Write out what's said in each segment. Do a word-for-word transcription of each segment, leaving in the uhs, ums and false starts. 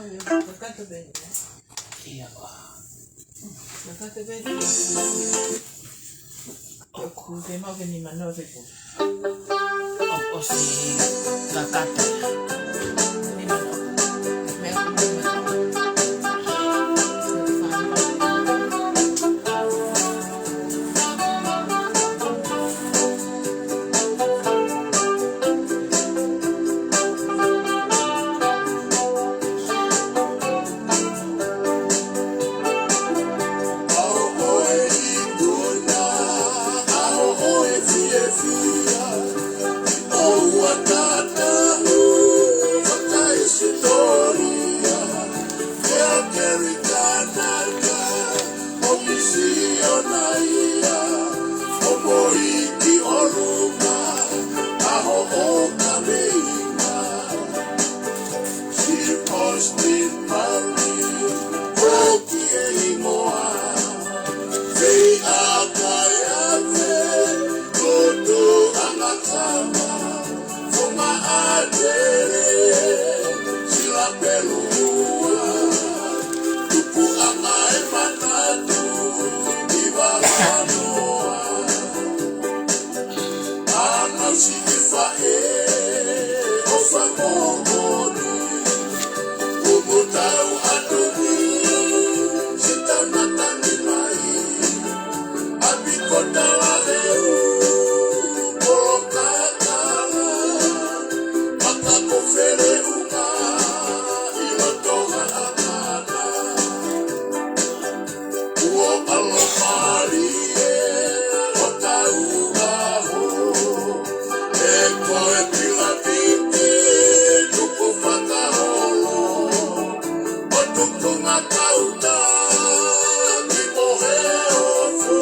Kakato pē. ʻIo. Kakato pē. ʻOku ke mau ke ni mano te ku. ʻOsi kakato. Ni mano. Meʻa ni mano. She posted by me. Oki e imoa. Fei a kai a te. Tutu a matama. Fuma a tere. Sila pelua. Tupu a mai manatu. Iva a noa. Ana siʻi faʻē ʻo Fakamoʻoni, kumu tau atu ni, sita matangi mai, ʻapi ko Talaheu, kolo kakala, maka ko Feleunga, ʻi loto ha ʻakana. Kuo ʻalo mālie ʻo tau ʻaho. He ko e pilamite tuku fakaholo. ʻO tuku ngā kauta ki mohe ofo.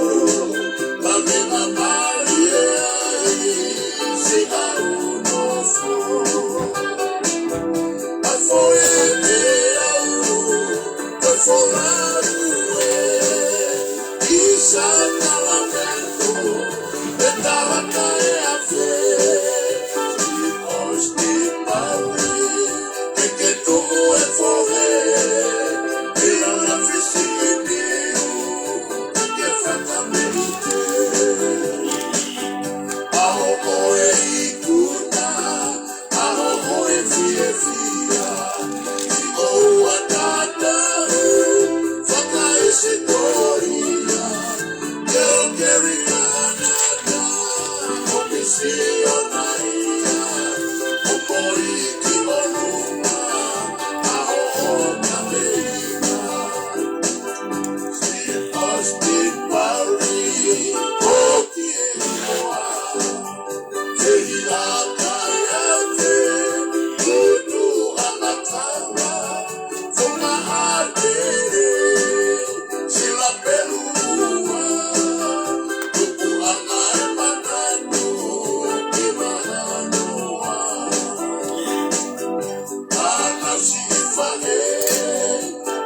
Pamena mālie ai si au nofo. ʻA foe te au. Ko Folaru ē, ʻi Sākalamēnito, ʻe tala taʻeafe, ʻi Austin Maui, ʻe ke tuʻu e fohe, ʻi Lafisi ʻi Niu, ʻe ke fakamelite. ʻAho ko e ikuna, ʻaho ko e fiefia, ki ʻoua tatau, fakahisitōlia, ke o keri ka anata, ʻo misionaia, ʻo koi ki ʻolunga, ʻaho ʻo ka meina. Austin Maui, ʻo ki e hoa. Kehi a kai a te, tutu a matama, fuma a tere, sila pelua, tupu a mai manatu, ki mahanoa. Ana siʻi faʻē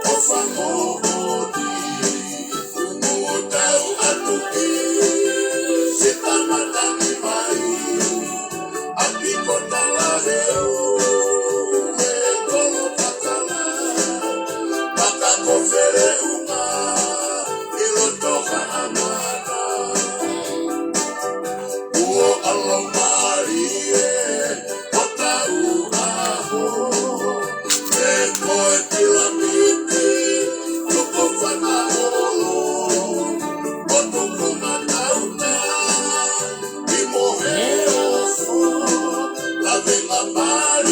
ʻo Fakamoʻoni, kumu tau atu ki, sita matangi mai, ʻapi ko Talaheu, ʻe kolo kakala, maka ko Feleunga, ʻi loto ha ʻakana. Kuo ʻalo mālie ʻo tau ʻaho. He ko e pilamite tuku fakaholo. ʻO tuku ngā kauta ki mohe ofo. Lavenga mālie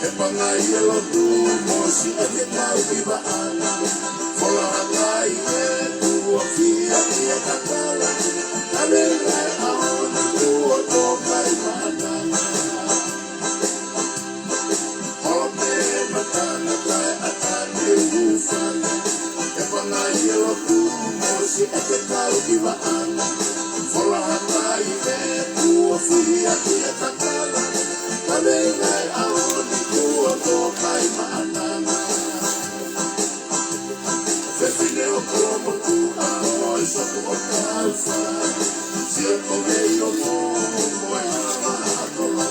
He pangai e lotu mo siʻi ʻete kau ki vaʻanga. Fola hakai e tuʻo fia ki he kakala. Ka lele ʻaho ni tuʻo tō kai maʻananga. Holo pē matana kae ʻatā ke u hūfanga. He pangai e lotu mo siʻi ʻete kau ki vaʻanga. Fola hakai e tuʻo fia ki he kakala. Ka lele ʻaho ni tuʻo tō kai maʻananga. Fefine ʻo Kolomotuʻa mo e sopu ʻo Taufa. Sio ko mei o mo, mo e hala maha ʻa Kolo.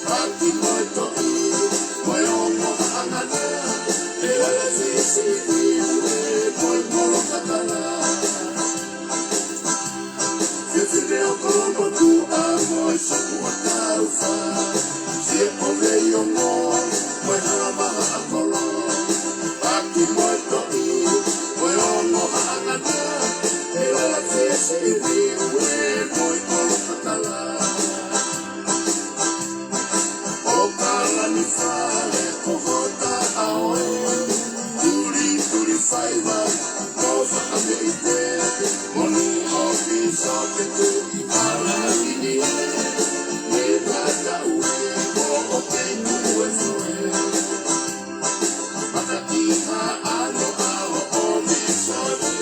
Paki mo e toʻi, mo e ongo haʻangana. E ala fisi ni ue, mo e kolo kakala. Fefine ʻo Kolomotuʻa mo e sopu ʻo Taufa. Sio ko mei o mo, mo e hala maha ʻa Kolo. Paki mo e toʻi, mo e ongo haʻangana. E ala fisi ni ue, mo e kolo kakala. ʻO kalani fale ko hota ʻaho ē. Tuli, tuli faiva, mo fakameʻite. Monū ʻo pīsope Tuʻi Kalani ni. Ni mata ue, ko o ke nu e foe. Matakiha ano ʻaho ʻo mīsoni.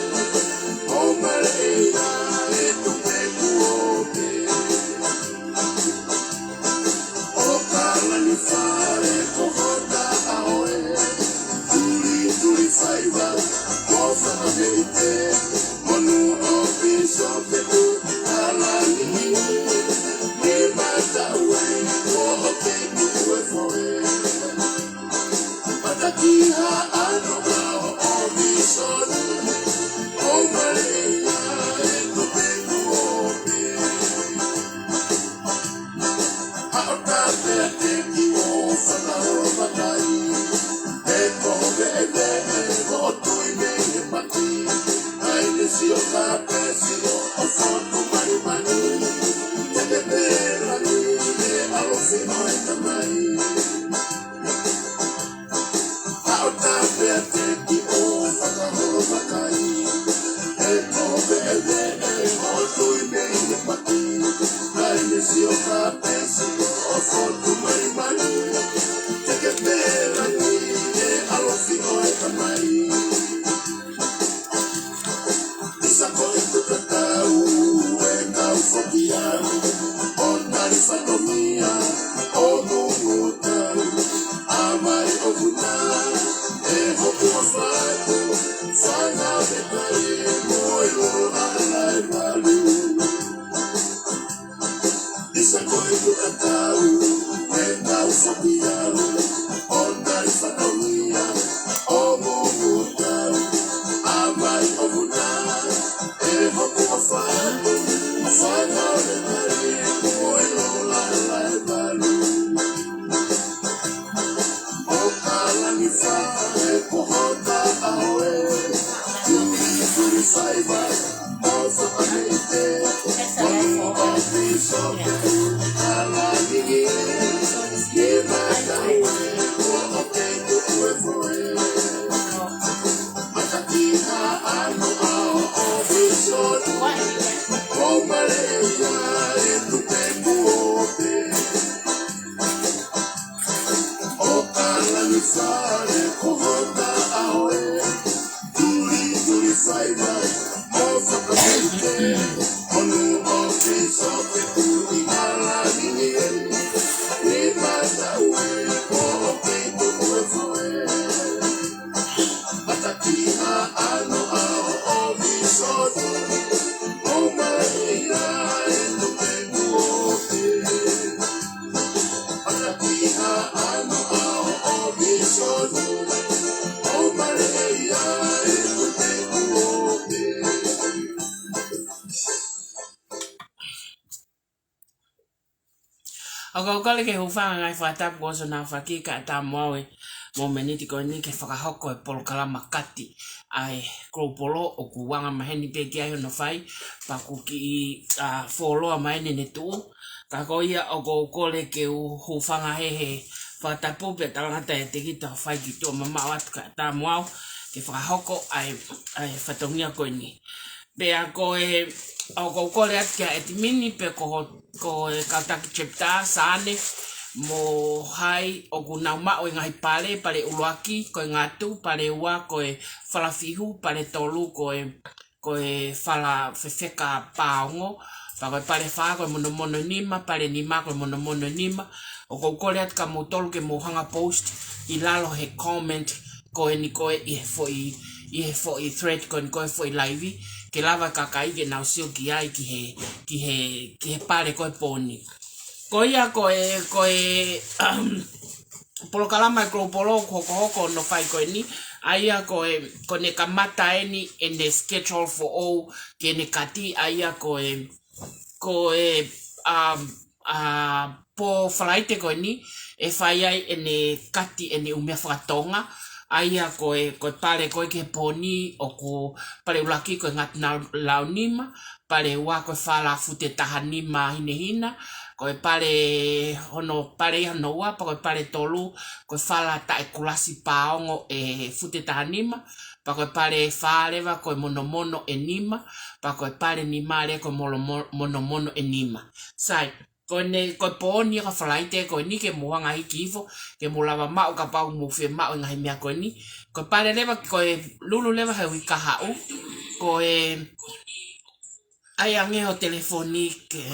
ʻO maleʻia e tupe kuo pē. ʻO kalani fale ko hota ʻaho ē. Tuli, tuli faiva, mo fakameʻite. Monū ʻo pīsope Tuʻi Kalani ni. Ni mata ue, ko o ke nu e foe. Matakiha ano ʻaho ʻo mīsoni. ʻO maleʻia e tupe kuo pē. Haʻo tāpea ke ki o fakaholo makai. E ko ho veʻeveʻe ko o tui mei he paki. ʻAi ne sio ka pē sio ʻo fotu malimali. Te ke pēlani e ʻalofi ʻo e tamai. Haʻo tāpea ke ki o fakaholo makai. E ko ho veʻeveʻe ko o tui mei he paki. ʻAi ne sio ka pē sio ʻo fotu malimali. Te ke pēlani e ʻalofi ʻo e tamai. ʻIsa ko e tuka tau, e kau foki au, ʻo tali fatongia, ʻo ngungu tau, ʻa mai ʻo vuna, e hoku ʻa fatu, fana me kai, mo e lolo ala e malu. ʻIsa ko e tuka tau, e kau foki au, ʻo tali fatongia, ʻo ngungu tau, ʻa mai ʻo vuna, e hoku ʻa fatu, fana me kai, mo e lolo ala e malu. ʻO kalani fale ko hota ʻaho ē. Tuli, tuli faiva, mo fakameʻite. Monū ʻo pīsope Tuʻi Kalani ni. Ni mata ue, ko o ke nu e foe. Matakiha ano ʻaho ʻo mīsoni. ʻO maleʻia e tupe kuo pē. ʻO kalani fale ko hota ʻaho ē. Tuli, tuli faiva, mo fakameʻite. Monū ʻo pīsope Tuʻi Kalani ni. Ni mata ue, ko o ke nu e foe. Matakiha ano ʻaho ʻo mīsoni. ʻO maleʻia e tupe kuo pē. Matakiha ano ʻaho ʻo mīsoni. ʻO maleʻia e tupe kuo pē. ʻOku ou kole ke u hūfanga he ngaahi fakatapu kuo ʻosi hono aofaki kae ʻatā mo au e mōmeniti ko eni ke fakahoko e polokalama kati ʻa e Global ʻoku anga maheni pē ki ai hono fai, pea ʻoku kiʻi, ʻa, fuoloa mai ʻene tuʻu. Ka ko ia ʻoku ou kole ke u hūfanga he, he Fakatapu pea talangata ʻiate kita ʻo fai ki tuʻa mamaʻo atu kae ʻatā mo au ke fakahoko ʻa e, ʻa e fatongia ko eni. Pea ko e, ʻoku ou kole atu ki he ʻetimini pe ko ho-, ko e kau taki chapter, Sane mo hai ʻoku nau maʻu e ngaahi pale, pale ʻuluaki ko e Ngatu, pale ua ko e Falafihu, pale tolu ko e ko e Fala Fefeka Paongo, pea ko e pale fā ko e Monomono ʻe Nima, pale nima ko e Monomono ʻe Nima. ʻOku ou kole atu kia moutolu ke mou hanga post ʻi lalo he comment ko eni ko ē ʻi he foʻi, ʻi he foʻi thread ko eni ko ē foʻi live, ke lava e kakai ke nau sio ki ai ki he, ki he, ki he pale ko ē pōni. Ko ia ko e, ko e, um, polokalama ʻa e Global ʻoku hokohoko hono fai ko eni, ʻa ia ko e, ko ʻene kamata eni ʻene schedule foʻou ki heʻene kati, ʻa ia ko e, ko e, um, ʻa, pō Falaite ko eni, ʻe fai ai ʻene kati ʻene ʻū meʻa fakatonga, ʻa ia ko e, ko e pale ko ē ki he pōni ʻoku pale ʻuluaki ko e Ngatu Nau-, Launima, pale ua ko e Fala Fute Tahanima Hinehina, ko e pale hono, pale ia hono ua, pea ko e pale tolu ko e Fala Taʻekulasi Paongo ʻe Fute Tahanima, pea ko e pale fā leva ko e Monomono ʻe Nima, pea ko e pale nima leva ko e Molomo-, Monomono ʻe Nima. Sai, ko ʻene, ko e pōni ʻa Falaite ko eni ke mou hanga hiki hifo, ke mou lava maʻu kapau ʻoku mou fiemaʻu e ngaahi meʻa ko eni. Ko e pale leva, ko e Lulu leva he uike kahaʻu, ko e, ʻai ange ho telefoni ke.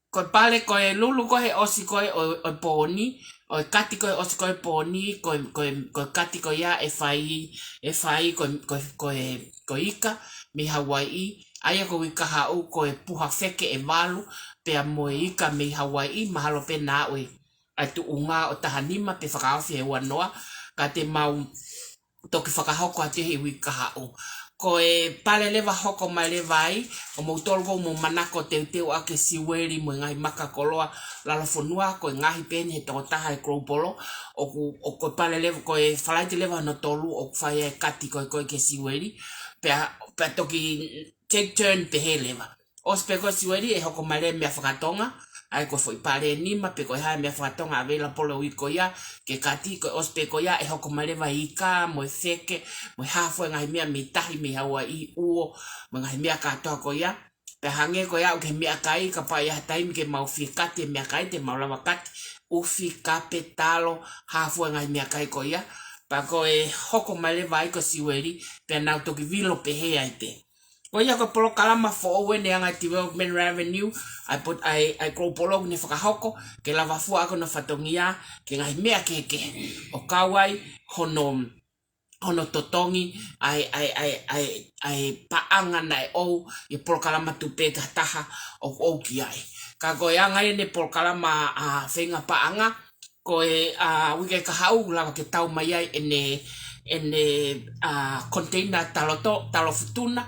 Ko e pale, ko e Lulu ko ē he ʻosi ko ē ʻo, ʻo e pōni, ʻo e kati ko ē he ʻosi ko ē pōni, ko e, ko e, ko e kati ko ia ʻe fai, ʻe fai ko e, ko e, ko e, ko e ika mei Hauaiʻi, ʻa ia ko e uike kahaʻu ko e puha feke ʻe valu, pea mo e ika mei Hauaiʻi, mahalo pē naʻa ʻoku ʻi ai e tuʻunga ʻo tahanima pe fakaofi he uanoa, ka te mau toki fakahoko atu he uike kahaʻu. Ko e pale leva hoko mai leva ai, ʻo moutolu ʻoku mou manako teuteu ʻa e siueli mo e ngaahi maka koloa lalo fonua, ko e ngaahi pē eni he tokotaha ʻi he Global, ʻoku, ʻoku ko e pale leva, ko e Falaite leva hono tolu ʻoku fai ai e kati ko ē ko ē ki he siueli, pea, pea toki take turn pehē leva. ʻOsi pē ko e siueli ʻe hoko mai leva e meʻa fakatonga, ʻa ia ko e foʻi pale ʻe nima pe ko e hā e meʻa fakatonga ʻa e available ʻo e uike ko ia, ke kati, ko e ʻosi pē ko ia ʻe hoko mai leva e ika, mo e feke, mo e hā fua e ngaahi meʻa mei tahi, mei Hauaiʻi, ʻuo, mo e ngaahi meʻa kātoa ko ia. Pea hangē ko ia ʻoku ke meʻakai, kapau ʻe ʻi ai ha taimi ke mau fie kati e meʻakai, te mau lava kati, ʻufi, kape, talo, hā fua e ngaahi meʻakai ko ia. Pea ko e hoko mai leva ai ko e siueli, pea nau toki vilo pehē ai pē. Ko ia ko e polokalama foʻou eni ʻa e anga e Development Revenue, ʻa e pot-, ʻa e, ʻa e Global ʻoku ne fakahoko, ke lava fua ʻaki hono fatongia ki he ngaahi meʻa kehekehe, ʻo kau ai hono, hono totongi ʻa e, ʻa e, ʻa e, ʻa e, ʻa e paʻanga naʻe ʻoʻou ʻi he polokalama tupe ki ha taha ʻoku ʻoʻou ki ai. Ka ko e anga eni e polokalama ʻa e feinga paʻanga, ko e, ʻa, uike kahaʻu lava ke tau mai ai ʻene, ʻene, ʻa, container talo to-, talo fu tuna,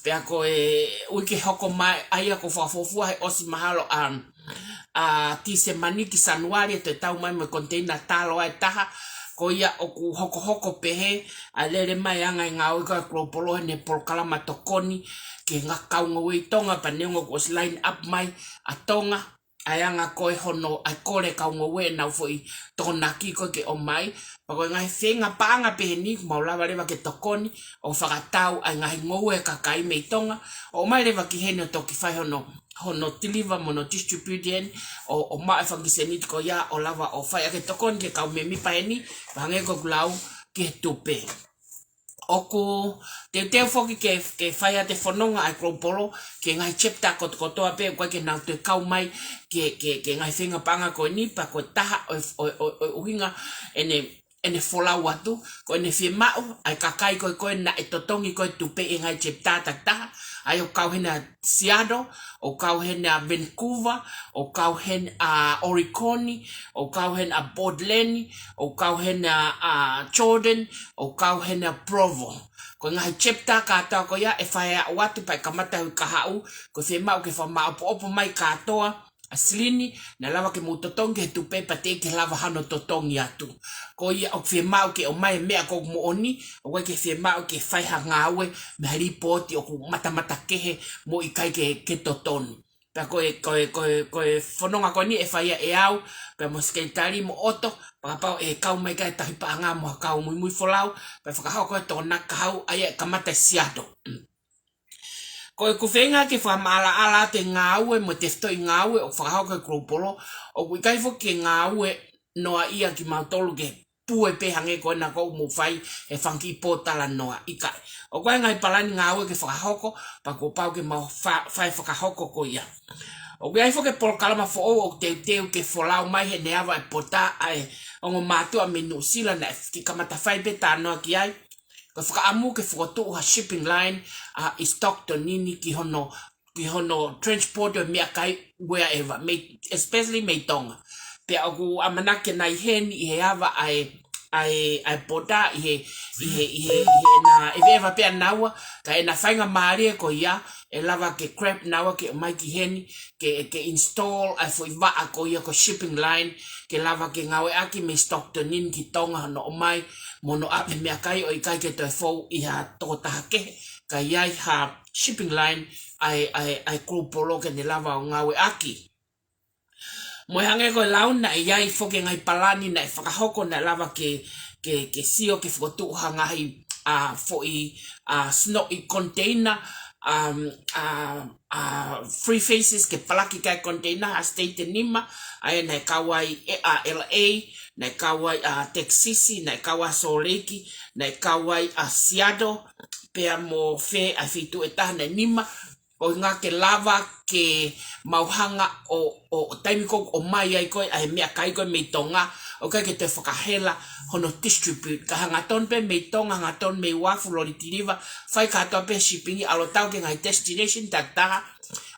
pea ko e uike hoko mai, ʻa ia ʻoku fakafuofua he ʻosi mahalo ʻa, ʻa, Tīsema ni ki Sānuali ʻe toe tau mai mo e container talo ʻe taha, ko ia ʻoku hokohoko pehē ʻa e lele mai anga e ngāue ko ē ʻa e Global ʻi heʻene polokalama tokoni ki he ngaahi kau ngoue ʻi Tonga, pea neongo kuo ʻosi line up mai ʻa Tonga, ʻa e anga ko ē hono ʻai kole kau ngoue ʻenau foʻi tokonaki ko ē ke ʻomai. Pea ko e ngaahi feinga paʻanga pehē ni, ʻoku mau lava leva ke tokoni ʻo fakatau ʻa e ngaahi ngoue ʻa e kakai mei Tonga, ʻo ʻomai leva ki heni ʻo toki fai hono, hono deliver mo hono distribute eni, ʻo, ʻo maʻu e fanga kiseniti ko ia, ʻo lava ʻo fai ʻaki e tokoni ki he kau mēmipa heni, pea hangē ko ʻeku lau ki he tupe. ʻOku teuteu foki ke, ke fai atu e fononga ʻa e Global ki he ngaahi chapter kotokotoa pē, ʻoku ʻikai ke nau toe kau mai ki he, ki he, ki he ngaahi feinga paʻanga ko eni, pea ko e taha ʻo e, ʻo e, ʻo e, ʻo e ʻuhinga ʻene, ʻene folau atu, ko ʻene fiemaʻu ʻa e kakai ko ē ko ē naʻe totongi ko ē tupe ʻi he ngaahi chapter takitaha, ʻa ia ʻoku kau heni ʻa Seattle, ʻoku kau heni ʻa Vancouver, ʻoku kau heni ʻa Oregon, ʻoku kau heni ʻa Portland, ʻoku kau heni ʻa, ʻa Jordan, ʻoku kau heni ʻa Provo. Ko e ngaahi chapter kātoa ko ia ʻe fai ʻo aʻu atu pea ʻe kamata he uike kahaʻu, ko e fiemaʻu ke fakamāʻopoʻopo mai kātoa ʻa Silini, naʻe lava ke mou totongi he tupe pea teʻeki ke lava hano totongi atu. Ko ia ʻoku fiemaʻu ke ʻomai e meʻa ʻoku moʻoni, ʻoku ʻikai ke fiemaʻu ke fai ha ngāue mei ha lipooti ʻoku matamata kehe mo ʻikai ke, ke totonu. Pea ko e, ko e, ko e, ko e fononga ko eni ʻe fai ia ʻe au, pea mo Sekelitali mo ʻOto, pea kapau ʻe kau mai ki ai e tauhi paʻanga mo ha kau muimui folau, pea fakahoko e Tokonaki Kahaʻu, ʻa ia ʻe kamata ʻi Seattle. Ko ʻeku feinga ke fakamaʻalaʻala atu e ngāue mo e tefitoʻi ngāue ʻoku fakahoko ʻe Global, ʻoku ʻikai foki ke ngāue noa ia kimautolu ke pue pē hangē ko ena ʻoku mou fai he fanga kiʻi pōtalanoa, ʻikai. ʻOku ʻi ai e ngaahi palani ngāue ke fakahoko, pea kuo pau ke mau fa-, fai e fakahoko ko ia. ʻOku ʻi ai foki e polokalama foʻou ʻoku teuteu ke folau mai heʻene ava e pota ʻa e ongo mātuʻa mei Nuʻusila naʻe kiʻi kamata fai pē talanoa ki ai. Ko e fakaʻamu ke fokotuʻu ha shipping line ʻa, ʻi Stockton ni ki hono, ki hono transport ʻo e meʻakai wherever, mei, especially mei Tonga. Pea ʻoku ʻamanaki ke na ʻi heni ʻi he ava ʻa e, ʻa e, ʻa e pota ʻi he, ʻi he, ʻi he, ʻi he na ʻeveʻeva pē ʻa naua, ka ʻena faingamālie ko ia, ʻe lava ke grab naua ke ʻomai ki heni, ke, ke install ʻa e foʻi vaʻa ko ia ko e shipping line, ke lava ke ngāueʻaki mei Stockton ni ki Tonga hono ʻomai mo hono ʻave meʻakai ʻo ʻikai ke toe fou ʻi ha tokotaha kehe, ka ʻi ai ha shipping line ʻa e, ʻa e, ʻa e Global ke ne lava ʻo ngāueʻaki. Mo e hangē ko e lau naʻe ʻi ai foki e ngaahi palani naʻe fakahoko naʻe lava ke, ke, ke sio ke fokotuʻu ha ngaahi, ʻa, foʻi, ʻa, snowy container, um, ʻa, ʻa, three phases ke palaki ki ai e container ʻa state ʻe nima, ʻa ia naʻe kau ai ʻa L A, naʻe kau ai ʻa Texas, naʻe kau ai Salt Lake, naʻe kau ai ʻa Seattle, pea mo fē ʻa e feituʻu ʻe taha naʻe nima, ʻo ʻuhinga ke lava ke mau hanga ʻo, ʻo, ʻo taimi ko ē ʻoku ʻomai ai ko ē ʻa e meʻakai ko ē mei Tonga, ʻoku ʻikai ke toe fakahela hono distribute. Ka hangatonu pē mei Tonga, hangatonu mei uafu loli tiliva, fai kātoa pē shipping ʻi ʻAlotau ki he ngaahi destination takitaha,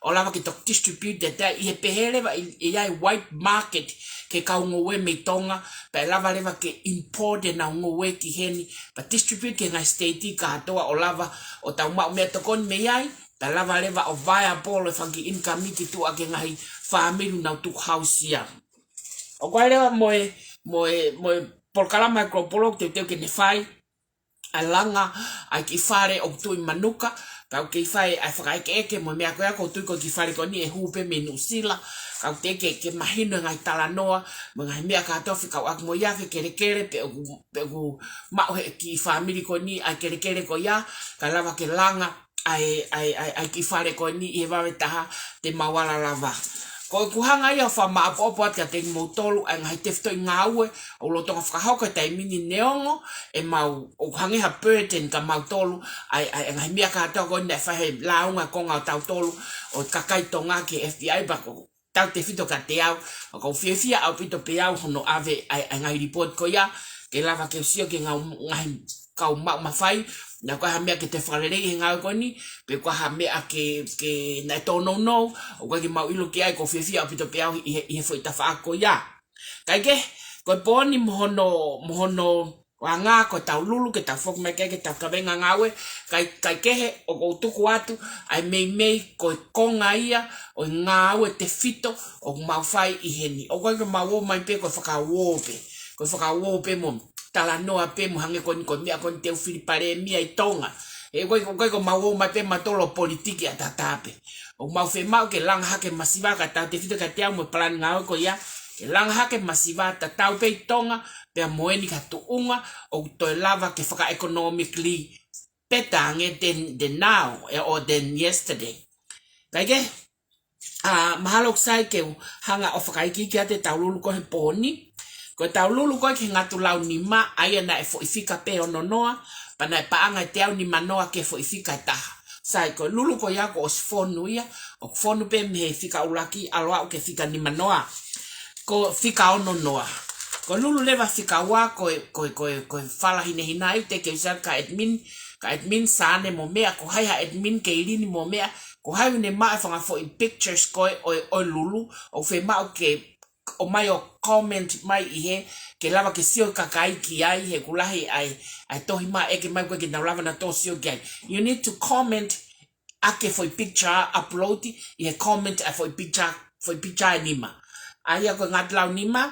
ʻo lava ke toki distribute ʻe taha ʻi he pehē leva ʻi, ʻi ai e white market ki he kau ngoue mei Tonga, pea ʻe lava leva ke import ʻenau ngoue ki heni, pea distribute ki he ngaahi state kātoa ʻo lava ʻo tau maʻu meʻatokoni mei ai, pea lava leva ʻo viable e fanga kiʻi income ki tuʻa ki he ngaahi fāmili ʻoku nau tukuhausia. ʻOku ʻi ai leva mo e, mo e, mo e polokalama ʻa e Global ʻoku teuteu ke ne fai, ʻa e langa ʻa e kiʻi fale ʻoku tuʻu ʻi Manuka, pea ʻoku kei fai ʻa e fakaʻekeʻeke mo e meʻa ko ia, ʻoku ou tui ko e kiʻi fale ko eni ʻe hū pē mei Nuʻusila, ka ʻoku teʻeki ke, ke mahino e ngaahi talanoa mo e ngaahi meʻa kātoa fekauʻaki mo ia, fekelekele, pe ʻoku, pe ʻoku maʻu ʻe he kiʻi fāmili ko eni ʻa e kelekele ko ia, kae lava ke langa ʻa e, ʻa e, ʻa e, ʻa e kiʻi fale ko eni ʻi he vave taha te mau ala lava. Ko ʻeku hanga ia ʻo fakamāʻopoʻopo atu kiate kimoutolu ʻa e ngaahi tefitoʻi ngāue ʻoku lolotonga fakahoko he taimi ni, neongo ʻemau, ʻoku hangē ha burden kia mautolu ʻa e, ʻa e, ʻa e ngaahi meʻa kātoa ko eni naʻe fai he lāunga konga ʻo tautolu ʻo e kakai Tonga ki he F B I, pea ko tautefito kiate au, ʻoku ou fiefia ʻaupito pē au hono ʻave ʻa e, ʻa e ngaahi report ko ia, ke lava ke u sio ki he ngaahi, ngaahi kau maʻu mafai, naʻa ʻoku ʻi ai ha meʻa ke toe fakaleleiʻi he ngāue ko eni, pe ʻoku ʻi ai ha meʻa ke, ke naʻe tōnounou, ʻoku ʻikai ke mau ʻilo ki ai, ʻoku ou fiefia ʻaupito pē au ʻi he, ʻi he foʻi tafaʻaki ko ia. Kae kehe, ko e pō ni mo hono, mo hono anga ko ʻetau lulu ke tau foki mai ki ai ke tau kaveinga ngāue, kae, kae kehe ʻoku ou tuku atu ʻa e meimei ko e konga ia ʻo e ngāue tefito ʻoku mau fai ʻi heni. ʻOku ʻikai ke mau ō mai pē ko e fakauō pē, ko e fakauō pē mo talanoa pē mo hangē ko eni ko e meʻa ko eni te u fili palēmia ʻi Tonga. He ʻoku ʻikai, ʻoku ʻikai ko mau ō mai pē mautolu ʻo politiki ʻataʻatā pē. ʻOku mau fiemaʻu ke langa hake masiva, kae tautefito kiate au mo e palani ngāue ko ia, ke langa hake masiva tatau pē ʻi Tonga, pea mo eni ki ha tuʻunga ʻoku toe lava ke faka-economically better ange than, than now, eh, or than yesterday. Kae kehe, ʻa, mahalo ʻoku sai ke u hanga ʻo fakaikiiki atu ʻetau lulu ko ē he pō ni. Ko ʻetau lulu ko ē ki he ngatu lau nima, ʻa ia naʻe foʻi fika pē ono noa, pea naʻe paʻanga ʻe teau nima noa ki he foʻi fika ʻe taha. Sai, ko e lulu ko ia kuo ʻosi fonu ia, ʻoku fonu pē mei he fika ʻuluaki ʻalu ʻo aʻu ki he fika nima noa. Ko e fika ono noa. Ko e lulu leva fika ua, ko e, ko e, ko e, ko e fala hinehina ai, te ke usa ka admin, ka admin Sane mo meʻa, ko hai ha admin Keilini mo meʻa, ko hai ʻoku ne maʻu e fanga foʻi pictures ko ē ʻo e, ʻo e lulu, ʻoku fiemaʻu ke ʻomai ʻo comment mai ʻi hē, ke lava ke sio e kakai ki ai, he ʻoku lahi ʻa e, ʻa e tohi maʻa ʻeke mai ko ē ke nau lava nautolu ʻo sio ki ai. You need to comment ʻaki e foʻi picture, upload ʻi he comment ʻa e foʻi picture, foʻi picture ʻe nima. ʻA ia ko e ngatu lau nima,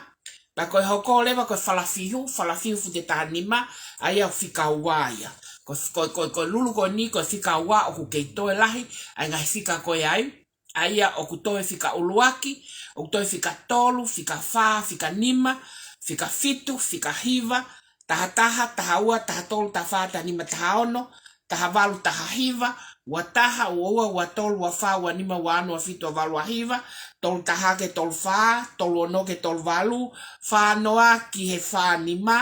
pea ko e hoko leva ko e fala fihu, fala fihu fute taha nima, ʻa ia ʻoku fika ua ia. Ko, ko, ko, ko e lulu ko eni, ko e fika ua ʻoku kei toe lahi ʻa e ngaahi fika ko ē ai. ʻA ia ʻoku toe fika ʻuluaki, ʻoku toe fika tolu, fika fā, fika nima, fika fitu, fika hiva, taha taha, taha ua, taha tolu, taha fā, taha nima, taha ono, taha valu, taha hiva, ua taha, ua ua, ua tolu, ua fā, ua nima, ua ono, ua fitu, ua valu, ua hiva, tolu taha ki he tolu fā, tolu ono ki he tolu valu, fā noa ki he fā nima,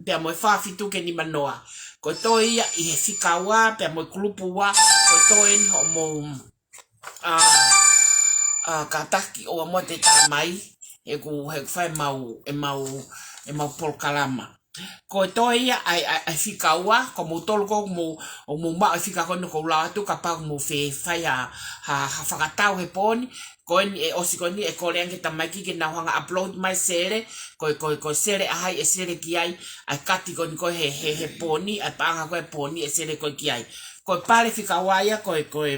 pea mo e fā fitu ki he nima noa. Ko e toe ia ʻi he fika ua, pea mo e kulupu ua, ko e toe eni hoʻomou, ʻa, ʻa, kātaki ʻoua muʻa te tā mai, he ʻoku, he ʻoku fai ʻemau, ʻemau, ʻemau polokalama. Ko e toe ia ʻa e, ʻa e, ʻa e fika ua, ko moutolu ko ē ʻoku mou, ʻoku mou maʻu e fika ko eni ʻoku ou lau atu, kapau ʻoku mou fie fai ha, ha, ha fakatau he pō ni, ko eni ʻe ʻosi ko eni ʻe kole ange ki he tamaiki ke nau hanga upload mai sele, ko e, ko e, ko e sele ʻa hai ʻe sele ki ai, ʻa e kati ko eni ko ē he, he, he pō ni, ʻa e paʻanga ko ē he pō ni ʻe sele ko ē ki ai. Ko e pale fika ua ia, ko e, ko e,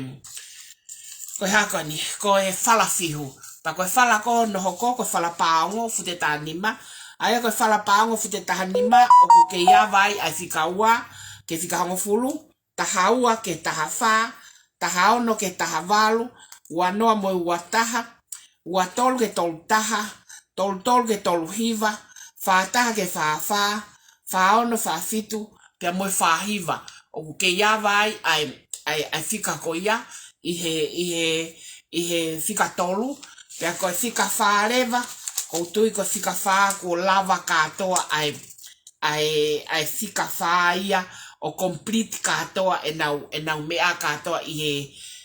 ko e hā ko eni, ko e fala fihu. Pea ko e fala ko ē hono hoko, ko e fala paongo, fute taha nima. ʻA ia ko e fala paongo, fute taha nima, ʻoku kei ava ai ʻa e fika ua, ki he fika hongofulu, taha ua ki he taha fā, taha ono ki he taha valu, ua noa mo e ua taha, ua tolu ki he tolu taha, tolu tolu ki he tolu hiva, fā taha ki he fā fā, fā ono, fā fitu, pea mo e fā hiva. ʻOku kei ava ai ʻa e, ʻa e, ʻa e fika ko ia ʻi he, ʻi he, ʻi he fika tolu, pea ko e fika fā leva, ʻoku ou tui ko e fika fā kuo lava kātoa ʻa e, ʻa e, ʻa e fika fā ia ʻo complete kātoa ʻenau, ʻenau meʻa kātoa ʻi he,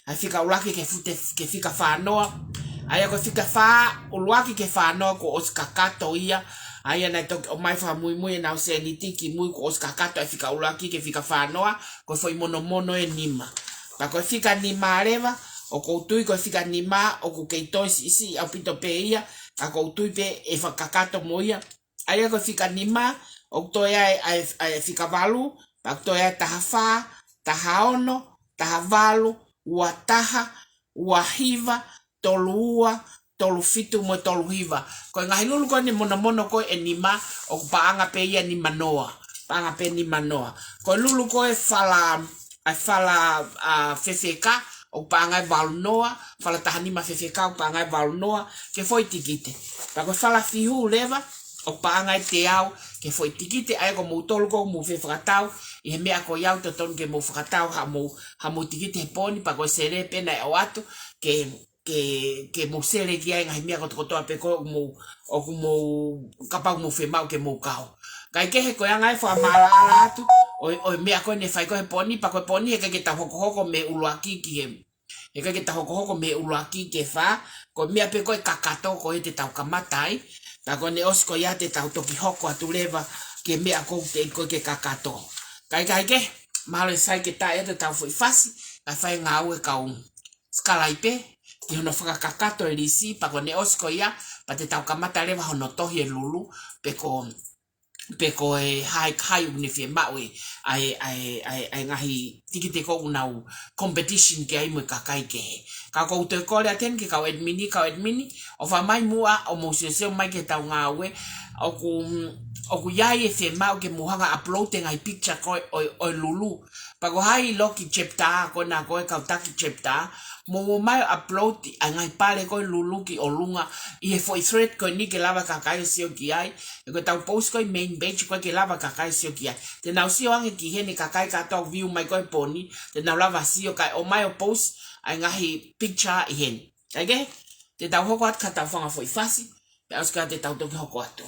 ʻa e fika ʻuluaki ki he fute, ki he fika fā noa. ʻA ia ko e fika fā ʻuluaki ki he fā noa kuo ʻosi kakato ia. ʻA ia naʻe toki ʻomai fakamuimui ʻenau sēniti ki mui kuo ʻosi kakato ʻa e fika ʻuluaki ki he fika fā noa, ko e foʻi monomono ʻe nima. Pea ko e fika nima leva, ʻoku ou tui ko e fika nima, ʻoku kei toe siʻisiʻi ʻaupito pē ia, ka ʻoku ou tui pē ʻe fakakakato mo ia. ʻA ia ko e fika nima, ʻoku toe ai, ʻa e, ʻa e fika valu, pea ʻoku toe ai taha fā, taha ono, taha valu, ua taha, ua hiva, tolu ua, tolu fitu mo e tolu hiva. Ko e ngaahi lulu ko eni monomono ko ē ʻe nima, ʻoku paʻanga pē ia nima noa. Paʻanga pē nima noa. Ko e lulu ko ē fala, ʻa e fala, ʻa, fefeka, ʻoku paʻanga ʻe valu noa, fala taha nima fefeka ʻoku paʻanga ʻe valu noa, ki he foʻi tikite. Pea ko e fala fihu leva, ʻoku paʻanga ʻe teau, ki he foʻi tikite, ʻa ia ko moutolu ko ē ʻoku mou fie fakatau ʻi he meʻa ko ia, ʻoku totonu ke mou fakatau haʻamou, haʻamou tikite he pō ni, pea ko e sele pē naʻe ʻoatu, ke, ke, ke mou sele ki ai ngaahi meʻa kotokotoa pē ko ē ʻoku mou, ʻoku mou, kapau ʻoku mou fiemaʻu ke mou kau. Kae kehe ko e anga e fakamaʻalaʻala atu ʻo e, ʻo e meʻa ko ē naʻe fai ko ē he pō ni, pea ko e pō ni heʻikai ke tau hokohoko mei he ʻuluaki ki he, heʻikai ke tau hokohoko mei he ʻuluaki ki he fā, ko e meʻa pē ko ē kakato ko ē te tau kamata ai, pea ko ʻene ʻosi ko ia te tau toki hoko atu leva ki he meʻa ko ē ʻoku teʻeki ko ē ke kakato. Kae kehe, mahalo ʻe sai ke tā ʻetau foʻi fasi, kae fai e ngāue kau sikalaipe, ki hono fakakakato e lisi, pea ko ʻene ʻosi ko ia, pea te tau kamata leva hono tohi e lulu, pe ko, pe ko e hā e kakai ʻoku ne fiemaʻu e, ʻa e, ʻa e, ʻa e, ʻa e ngaahi tikite ko ē ʻoku nau competition ki ai mo e kakai kehe. Ka ʻoku ou toe kole atu heni ki he kau ʻedimini, kau ʻedimini, ʻofa mai muʻa ʻo mou siosio mai ki heʻetau ngāue, ʻoku, ʻoku ʻi ai e fiemaʻu ke mou hanga upload e ngaahi picture ko ē ʻo e, ʻo e lulu. Pea ko hai loki chapter, ko ena ko e kau taki chapter, mou ō mai ʻo upload ʻa e ngaahi pale ko ē lulu ki ʻolunga ʻi he foʻi thread ko eni ke lava e kakai ʻo sio ki ai. He ko ʻetau post ko ē main page ko ē ke lava e kakai ʻo sio ki ai. Te nau sio ange ki heni e kakai kātoa ʻoku view mai ko ē he pō ni, te nau lava sio kae ō mai ʻo post ʻa e ngaahi picture ʻi heni. Kae kehe, te tau hoko atu ki heʻetau fanga foʻi fasi, pea ʻosi ko ia te tau toki hoko atu.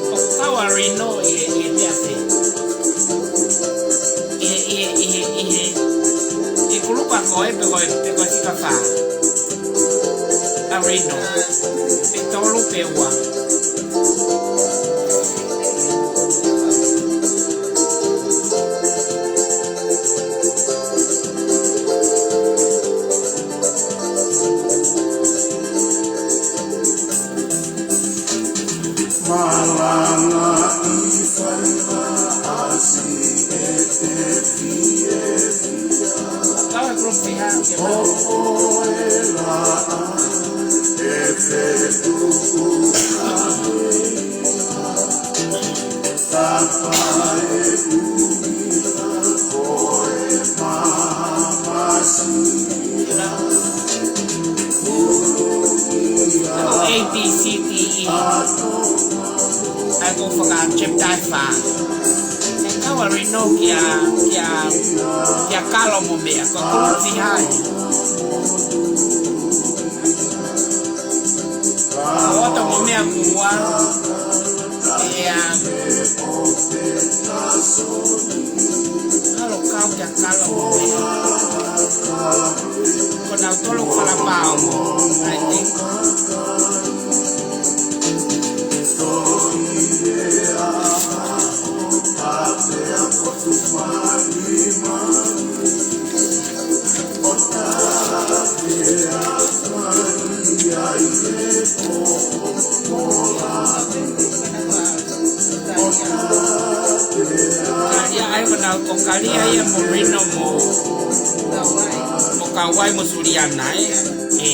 ʻOku kau ʻa Rino ʻi he, ʻi he meʻa pē. ʻI he, ʻi he, ʻi he, ʻi he, ʻi he kulupu ko ē pe ko e, pe ko e fika fā. ʻA Rino. Pe tolu pe ua. Malanga ʻi faiva ʻasi ʻe te fiefia. Ko A B C D E. ʻA ia ko e faka-chapter ʻe fā. Naʻe kau ʻa Rino kia, kia, kia Kalo mo meʻa, ko Kulufi Hai. Ko Oto mo meʻa kuo ua, ʻa ia, Kalo kau kia Kalo mo meʻa. Ko nautolu Falapao mo, I think. Kalia ai ko nautolu ko Kalia ia mo Rino mo, mo Kauai mo Suliana, ē. Ē.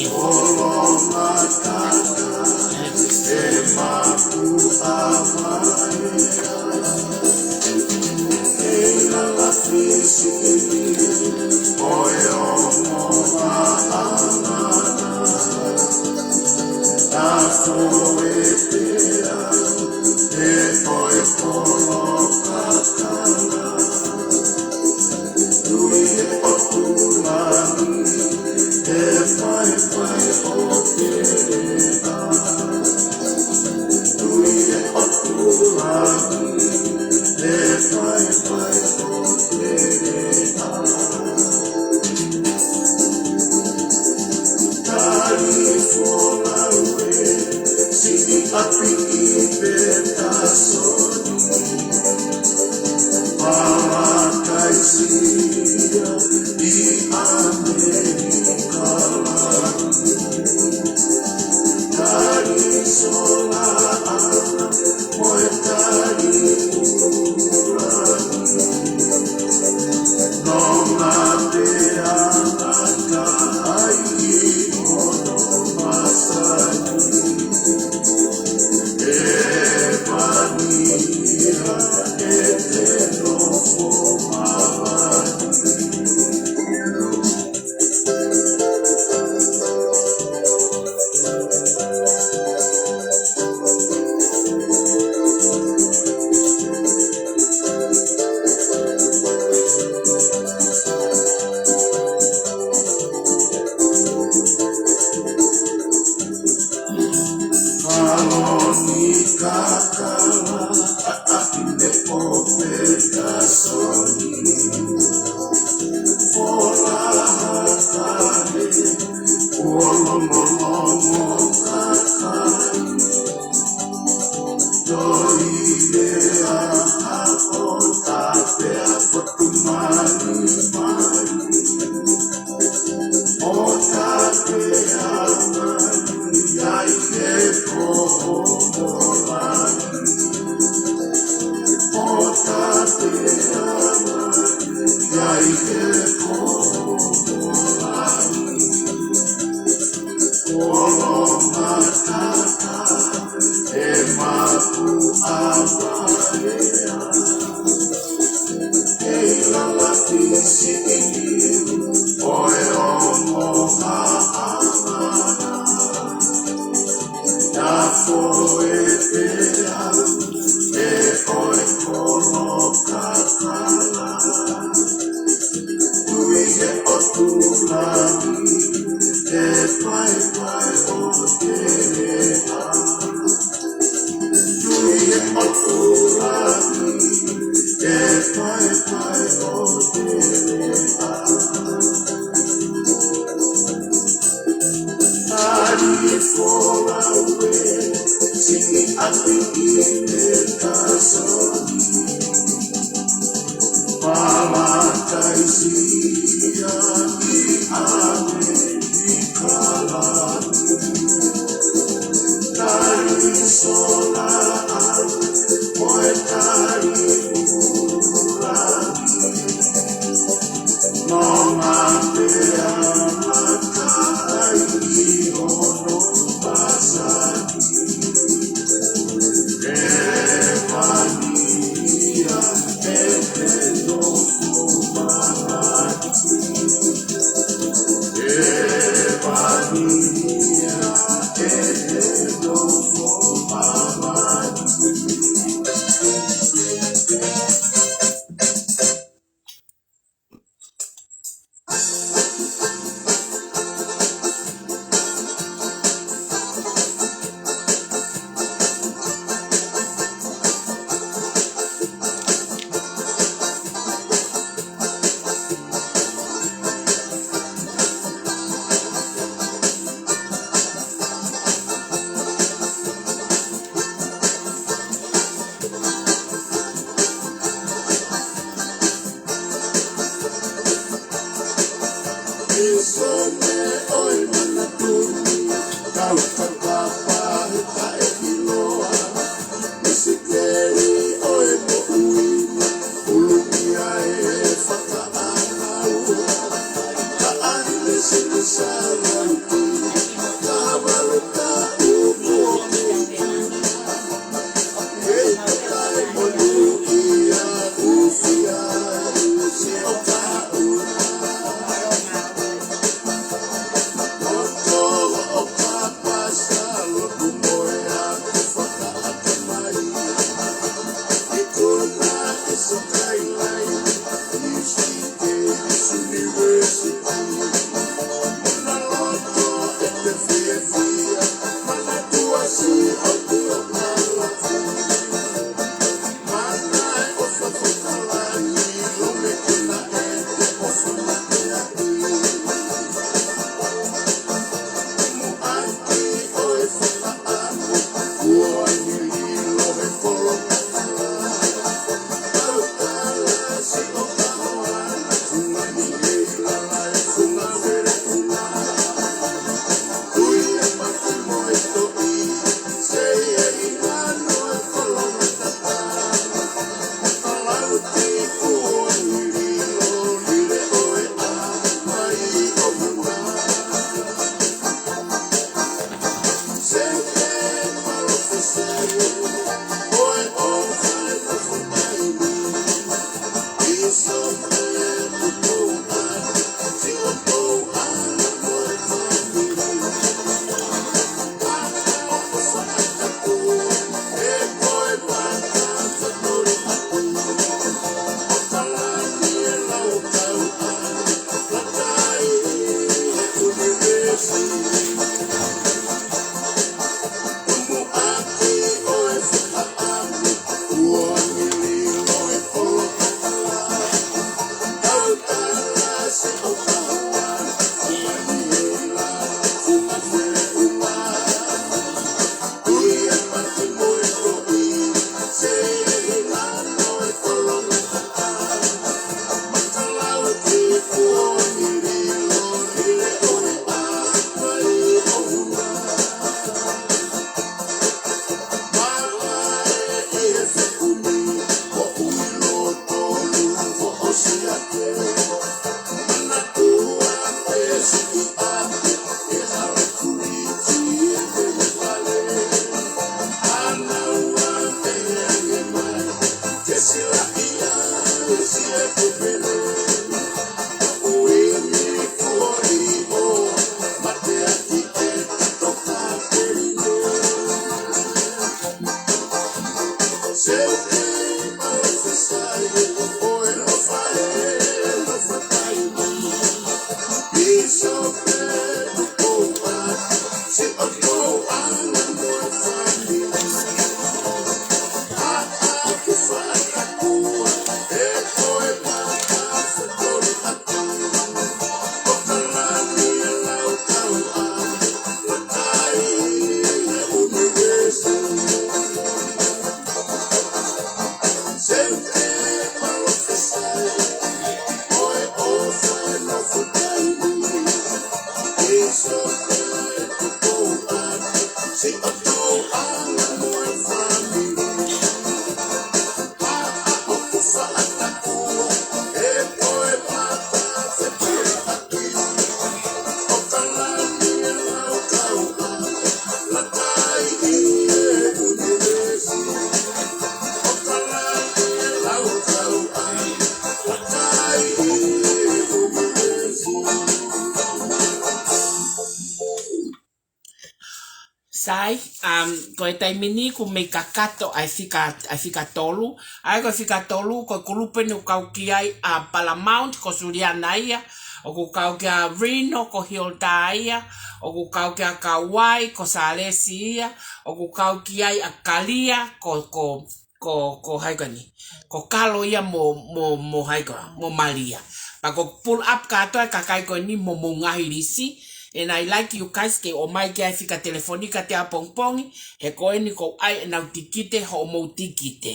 Sai, um, ko e taimi ni kuo mei kakato ʻa e fika, ʻa e fika tolu. ʻA ia ko e fika tolu, ko e kulupu eni ʻoku kau ki ai ʻa Paramount, ko Suliana ia, ʻoku kau ki ai ʻa Reno, ko Hilda ia, ʻoku kau ki ai ʻa Kauai, ko Salesi ia, ʻoku kau ki ai ʻa Kalia, ko, ko, ko, ko hai ko eni. Ko Kalo ia mo, mo, mo hai ko, mo Malia. Pea ko pull up kātoa e kakai ko eni mo hoʻomou ngaahi lisi. And I like you guys ke ʻomai ki ai e fika telefoni kiate au pongipongi, he ko eni ʻoku ʻai ʻenau tikite, hoʻomou tikite.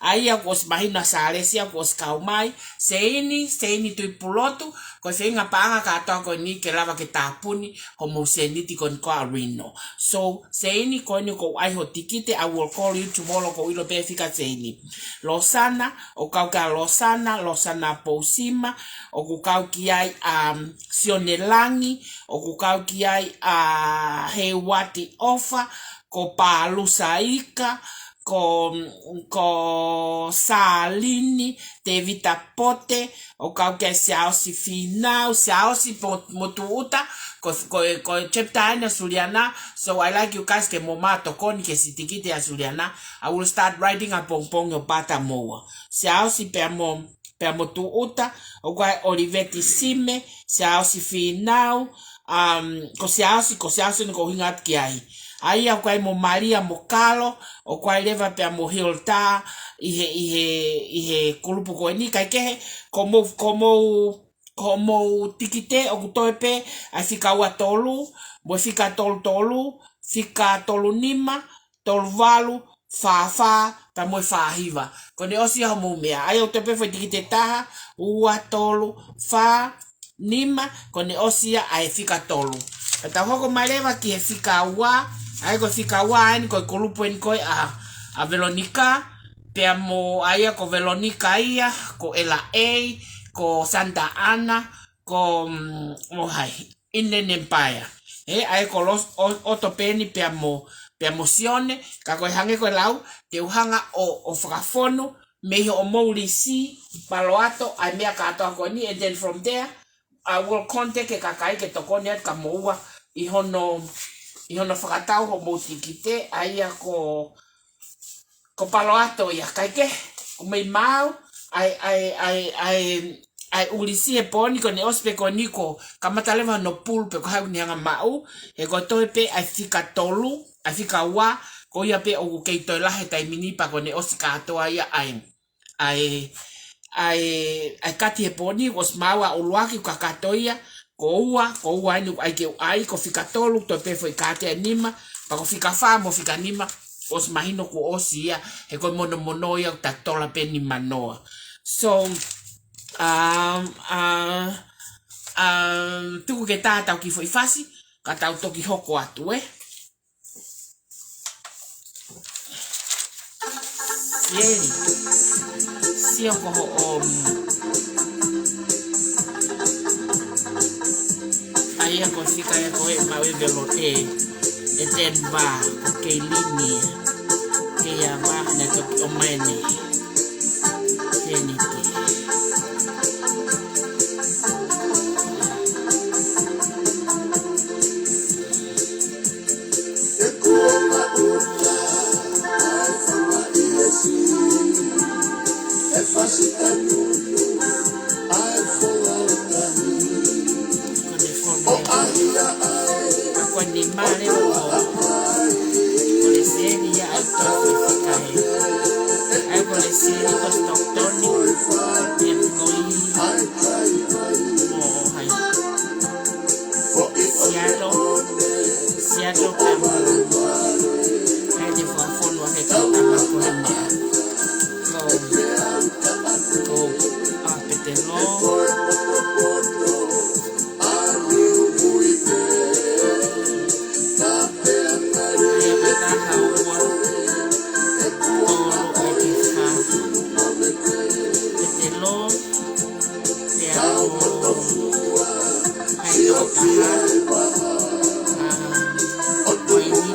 ʻA ia kuo ʻosi mahino ʻa Sālesi ia kuo ʻosi kau mai. Seini, Seini Tuʻipulotu, ko e feinga paʻanga kātoa ko eni ke lava ke tāpuni hoʻomou sēniti ko eni ko ē ʻa Reno. So, Seini ko eni ʻoku ou ʻai hoʻo tikite, I will call you tomorrow, ʻoku ou ʻilo pē fika Seini. Losana, ʻoku kau ki ai ʻa Losana, Losana Pousima, ʻoku kau ki ai ʻa, um, Sione Langi, ʻoku kau ki ai ʻa Heuati ʻOfa, ko Palusa Ika, ko, ko Sālini, Tēvita Pote, ʻoku kau ki ai Siaosi Fīnau, Siaosi mo, mo Tūʻuta, ko, ko, ko e chapter ʻeni ʻa Suliana, so I like you guys ke mou mātokoni ki he siʻi tikite ʻa Suliana. I will start writing ʻapongipongi ʻo pata moua. Siaosi pea mo, pea mo Tūʻuta, ʻoku ʻi ai ʻOliveti Sime, Siaosi Fīnau, um, ko Siaosi, ko Siaosi ʻeni ʻoku ou ʻuhinga atu ki ai. ʻA ia ʻoku ʻi ai mo Malia mo Kalo, ʻoku ʻi ai leva pea mo Hilda ʻi he, ʻi he, ʻi he kulupu ko eni, kae kehe, ko mou, ko mou, ko mou tikite ʻoku toe pē ʻa e fika ua tolu, mo e fika tolu tolu, fika tolu nima, tolu valu, fā fā, pea mo e fā hiva. Ko ʻene ʻosi ia hoʻomou meʻa. ʻA ia ʻoku toe pē foʻi tikite ʻe taha, ua, tolu, fā, nima, ko ʻene ʻosi ia ʻa e fika tolu. Ka tau hoko mai leva ki he fika ua, ʻa ia ko e fika ua ʻeni ko e kulupu ʻeni ko ē ʻa, ʻa Velonika, pea mo ʻa ia ko Velonika ia, ko Ela A, ko Santa Ana, ko, mm, mo hai, Inland Empire. ʻE, ʻa ia ko Los, o, ʻOto pē ʻeni pea mo, pea mo Sione, ka ko e hangē ko e lau, te u hanga ʻo, ʻo fakafonu, mei hoʻomou lisi, Palo Alto, ʻa e meʻa kātoa ko eni, and then from there, I will contact e kakai ke tokoni atu kia moua ʻi hono, ʻi hono fakatau hoʻomou tikite, ʻa ia ko, ko Palo Alto ia, kae kehe, ʻoku mei maʻu ʻa e, ʻa e, ʻa e, ʻa e, ʻa e ʻū lisi he pō ni, ko ʻene ʻosi pē ko eni kuo kamata leva hono pulu pe ko hai ʻoku ne hanga ʻo maʻu, he ko e toe pē ʻa e fika tolu, ʻa e fika ua, ko ia pē ʻoku kei toe lahi he taimi ni pea ko ʻene ʻosi kātoa ia ʻa e, ʻa e, ʻa e, ʻa e kati he pō ni, kuo ʻosi maʻu ʻa e ʻuluaki, ʻoku kakato ia, ko ua, ko ua ʻeni ʻoku ʻai ke u ʻai, ko fika tolu, toe pē foʻi kati ʻe nima, pea ko fika fā mo fika nima, kuo ʻosi mahino kuo ʻosi ia, he ko e monomono ia ʻoku tatola pē ʻe nimanoa. So, um, uh, um, tuku ke tā ʻetau kiʻi foʻi fasi, ka tau toki hoko atu, ē. Sieli. Sio ko hoʻo, mm, ʻa ia ko e fika ia ko ē maʻu ʻe Velo ē, ʻe Denver, ko Keilini. Kei ava ne toki ʻomai ʻeni. Keniti. Ko ʻene fonu ē. Ka ko ʻene male o. Ko e lesi ʻeni ia ʻa e tofu fika ē. ʻA ia ko e lesi ʻeni ko Stockton, ʻe mo i. Mo hai. Seattle, Seattle pea mo. ʻA ia te u fakafonu ʻa e kau tama ko eni. Ko, ko, ʻa Petelo. ʻA ia ko e taha ua. Tolu ʻo e fā. Petelo. Pea mo. Hai ko e taha. ʻA, ko eni.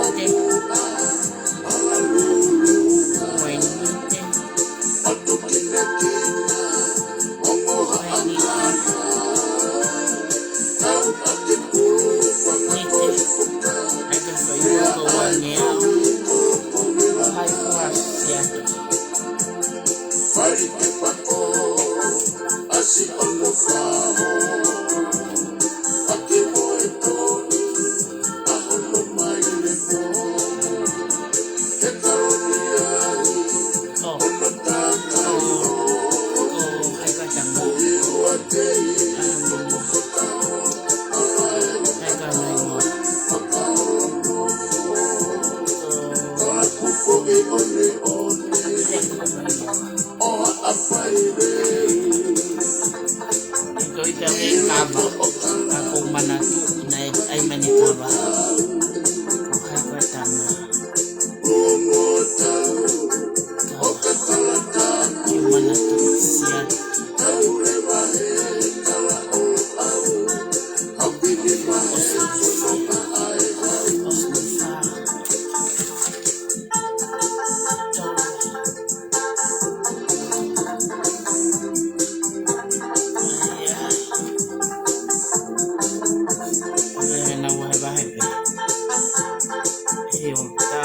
Iota,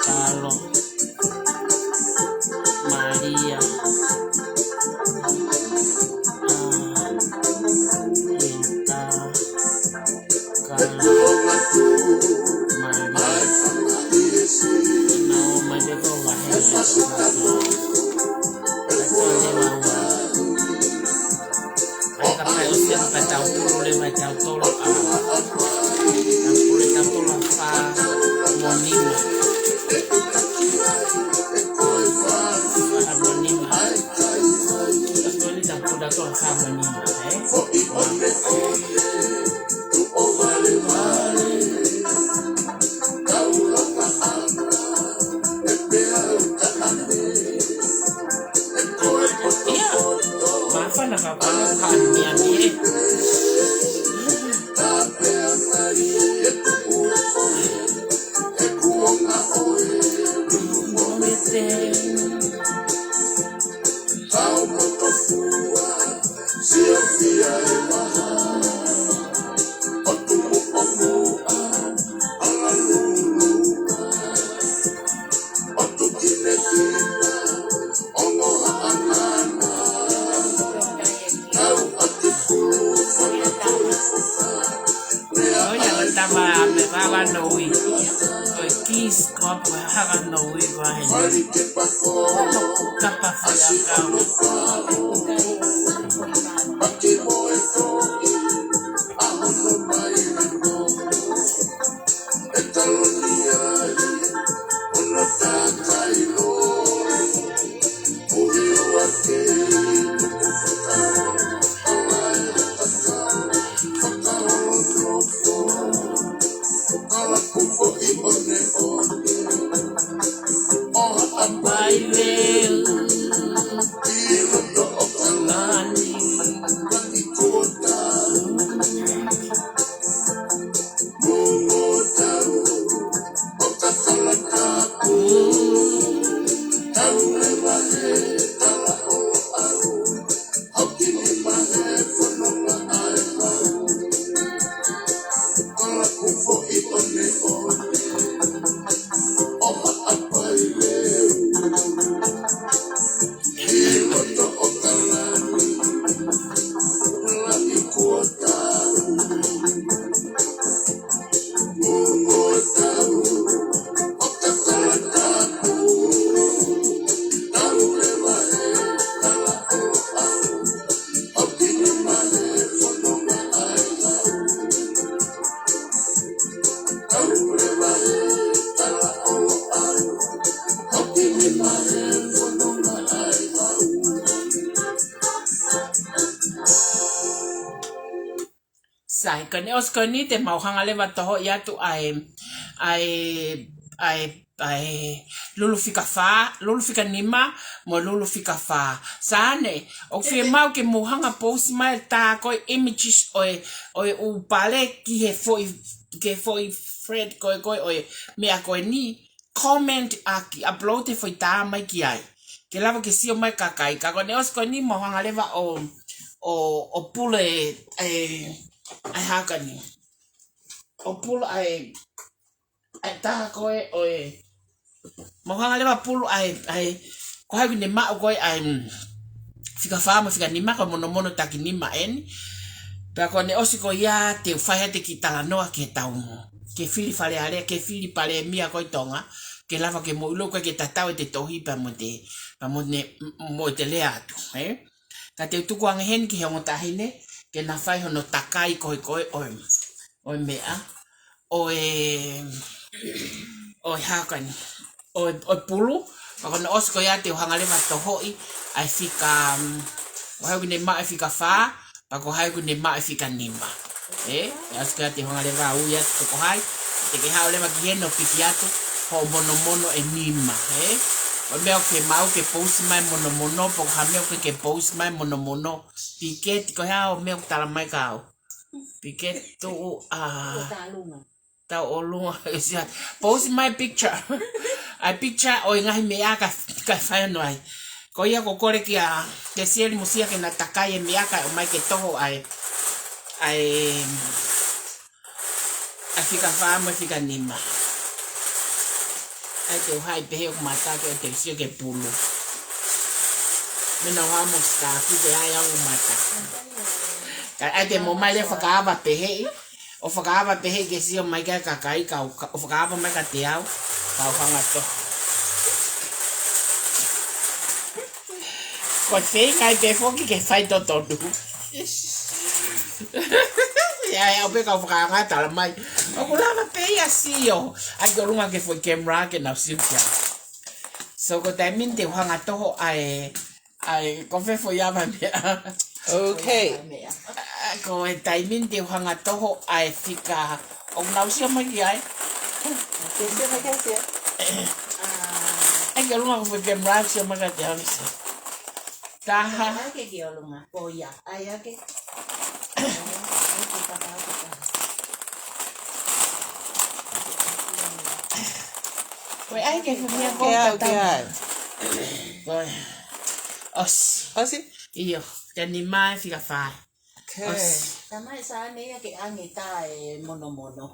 Kalo, Malia, ah, Iota, Kalo, Malia. Nau mai pē ko vahe. Ai ka pai ʻosi ʻa ka tau pulu leva ʻa tautolu ʻa. Tau pulu ʻa tautolu ʻa fā mo nima. Fā mo nima. Tau pulu ʻa tautolu ʻa fā mo nima, ē? ʻIa, māfana ka kona ka mea mea. ʻOia, ʻo tama me vava no ui. ʻOi kis kop, vava no ui, vahe. Kapa fia kau. Sai, ka ne ʻosi ko eni te mau hanga leva tohoʻi atu ʻa e, ʻa e, ʻa e, ʻa e lulu fika fā, lulu fika nima, mo lulu fika fā. Sane, ʻoku fiemaʻu ke mou hanga post mai tā ko e images ʻo e, ʻo e ʻū pale ki he foʻi, ki he foʻi thread ko ē ko ē ʻo e meʻa ko eni. Comment ʻaki, upload e foʻi tā mai ki ai. Ke lava ke sio mai kakai, ka ko ne ʻosi ko eni mau hanga leva ʻo, ʻo, ʻo pulu e, e, ʻa e hā ka ni. ʻO pulu ʻa e, ʻa e tā ko ē ʻo e. Mau hanga leva pulu ʻa e, ʻa e, ko hai ʻoku ne maʻu ko ē ʻa e, mm, fika fā mo fika nima, ko e monomono taki nima eni. Pea ko ne ʻosi ko ia te u fai atu e kiʻi talanoa ke tau, ke fili Fale Alea, ke fili Palēmia ko ē Tonga, ke lava ke mou ʻilo ko ē ke tatau e te tohi pea mo te, pea mo ne, mo te lea atu, ē? Ka te u tuku ange heni ki he ongo taʻahine, ke na fai hono takai ko ē ko ē ʻo e, ʻo e meʻa, ʻo e, ʻo e hā ka ni, ʻo e, ʻo e pulu, pea ko ne ʻosi ko ia te u hanga leva tohoʻi ʻa e fika, mm, ko hai ʻoku ne maʻu e fika fā, pea ko hai ʻoku ne maʻu e fika nima. Ē, ʻe ʻosi ko ia te u hanga leva ui atu ko hai, te ke haʻu leva ki heni ʻo piki atu hoʻo monomono ʻe nima, ē? Ko e meʻa ʻoku ke maʻu ke post mai monomono, pe ko ha meʻa ʻoku ke post mai monomono. Piketi, ko e hā hoʻo meʻa ʻoku tala mai kia au? Piketi tuʻu ʻa Tau ʻolunga, sia. Post mai picture. ʻAi picture ʻo e ngaahi meʻa ka, ka fai ʻo ai. Ko ia ʻoku ou kole kia, kia Sieli mo Sia ke na takai e meʻa kae ʻomai ke toho ʻa e, ʻa e, ʻa e fika fā mo e fika nima. ʻAi te u haʻi pehē ʻoku mata ke te sio ke pulu. Mena wa mo sika ki te ai au mata. Ka ʻai te mo mai le fakaava pehē. ʻO fakaava pehē ke sio mai ka kakai ka u ka, ʻo fakaava mai ka te au. Ka u hanga to. Ko e feinga ai pē foki ke fai totonu. ʻIa, ʻe au pē kau fakaanga tala mai. ʻOku lava pē ia sio. ʻAi ke ʻolunga ke foʻi camera ke nau sio kia. So ko e taimi ni te u hanga toho ʻa e, ʻa e, ko fē foʻi ava meʻa. Okay. Ko e taimi ni te u hanga toho ʻa e fika. ʻOku nau sio mai ki ai. Sio mai ki ai, sio. ʻAi ke ʻolunga ko foʻi camera sio mai ka te au sio. Taha. ʻAi ke ke ʻolunga. Ko ia. ʻAi ake. Ko e ʻai ke fumia ko Ke au, ke au. Ko e. ʻOsi. ʻOsi? ʻIo. Te ni mai fika fā. Okay. ʻOsi. Tamai sa ne ia ke ange ta e monomono.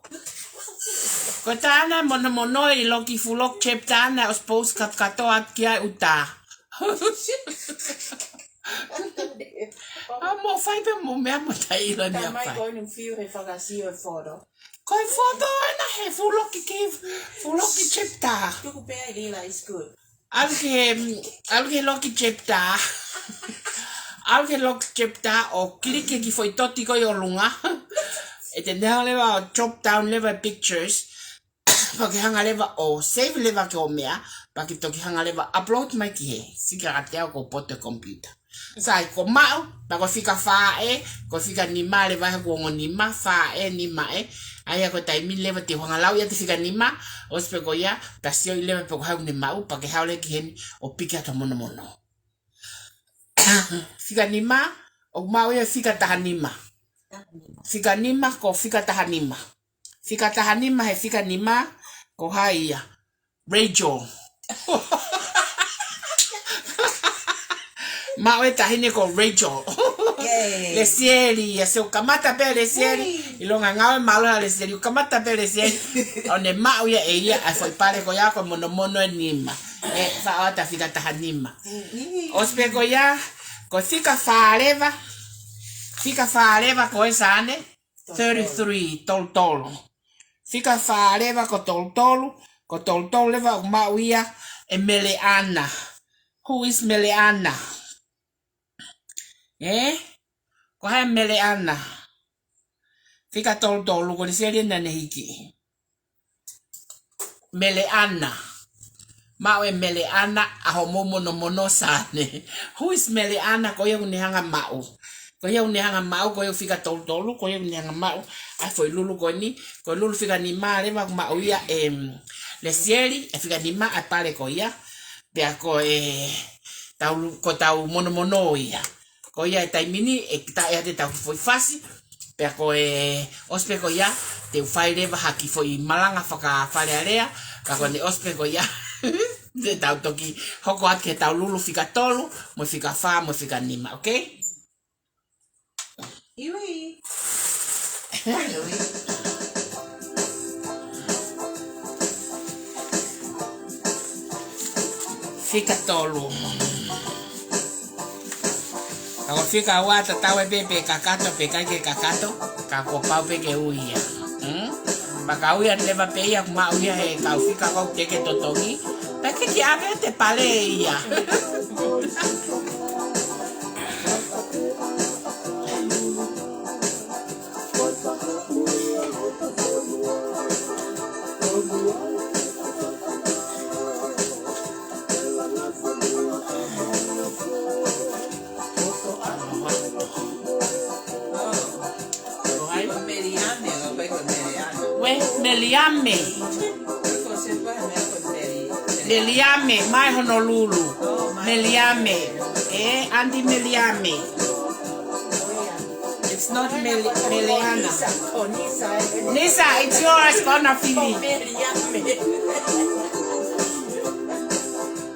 Ko tāna monomono ʻi loki full lock chapter na ʻo suppose katokato atu ki ai uta. ʻA mo fai pē mo meʻa mo tai ila ni a Tamai fai. Ko nu fiu he fakasio e foto. Ko e foto ena he full lock ki full lock chapter. Tuku pē ai lila is good. ʻAlu ke, ʻalu ke loki chapter. ʻAlu ke loki chapter ʻo kiliki ki foʻi toti ko ʻi ʻolunga. ʻE te nea leva ʻo drop down leva pictures. Pea ke hanga leva ʻo save leva ke ʻo meʻa. Pea ke toki hanga leva upload mai ki he. Sika ka te au ko poto e computer. Sai, ko maʻu, pea ko fika fā ē, ko fika nima leva he kuongo nima, fā ē, nima ē. ʻAi ia ko e taimi leva te u hanga lau ia te fika nima, ʻosi pē ko ia, pea sio ʻi leva pē ko hau ne maʻu, pea ke hau le ki heni, ʻo piki atu monomono. Fika nima, ʻo maʻu ia fika taha nima. Fika nima, ko fika taha nima. Fika taha nima, he fika nima, ko hai ia. Rachel. Maʻu e taʻahine ko Rachel. Yay. Lesieli, ia se u kamata pē Lesieli. Yay. ʻIlonga ngāue mālohi ʻa Lesieli, u kamata pē Lesieli. ʻO ne maʻu ia ʻe ia, ʻa e foʻi pale ko ia ko monomono e nima. ʻE, faʻa ʻata fika taha nima. Yay. ʻOsi pē ko ia, ko fika fā leva. Fika fā leva ko e sane. Thirty-three, tolu tolu. Fika fā leva ko tolu tolu, ko tolu tolu leva ʻoku maʻu ia ʻe Meleana. Who is Meleana? Eh? Ko hai Meleana? Fika tolu tolu, ko Lesieli naʻa ne hiki. Meleana. Maʻu e Meleana ʻa hoʻomou monomono sane. Who is Meleana? Ko ia ʻoku ne hanga maʻu. Ko ia ʻoku ne hanga maʻu, ko ia ʻoku fika tolu tolu, ko ia ʻoku ne hanga maʻu. ʻA e foʻi lulu ko eni, ko e lulu fika nima leva ʻoku maʻu ia ʻe, em, Lesieli, ʻe fika nima ʻa e pale ko ia. Pea ko e tau, ko tau monomono ia. Ko ia e taimi ni, ʻe kita ʻe ate tau foʻi fasi. Pea ko e, ʻosi pē ko ia, te u fai leva haki foʻi malanga faka Fale Alea, ka ko ne ʻosi pē ko ia, te tau toki hoko atu ke tau lulu fika tolu, mo fika fā, mo fika nima, okay? Iwi. Iwi. Fika tolu. Ka ko fika ua tatau ai pē pe kakato pe ʻikai ke kakato, ka kuo pau pē ke ui ia. Hmm? Pea ka ui atu leva pē ia ʻoku maʻu ia he kau fika ko ē te ke totongi. Pea ke ke ʻave te pale ia. Ue, Meliame. Meliame, mai Honolulu. Meliame. Eh, Aunty Meliame. It's not Mel-, Meleana. Nisa, it's yours, kona fili.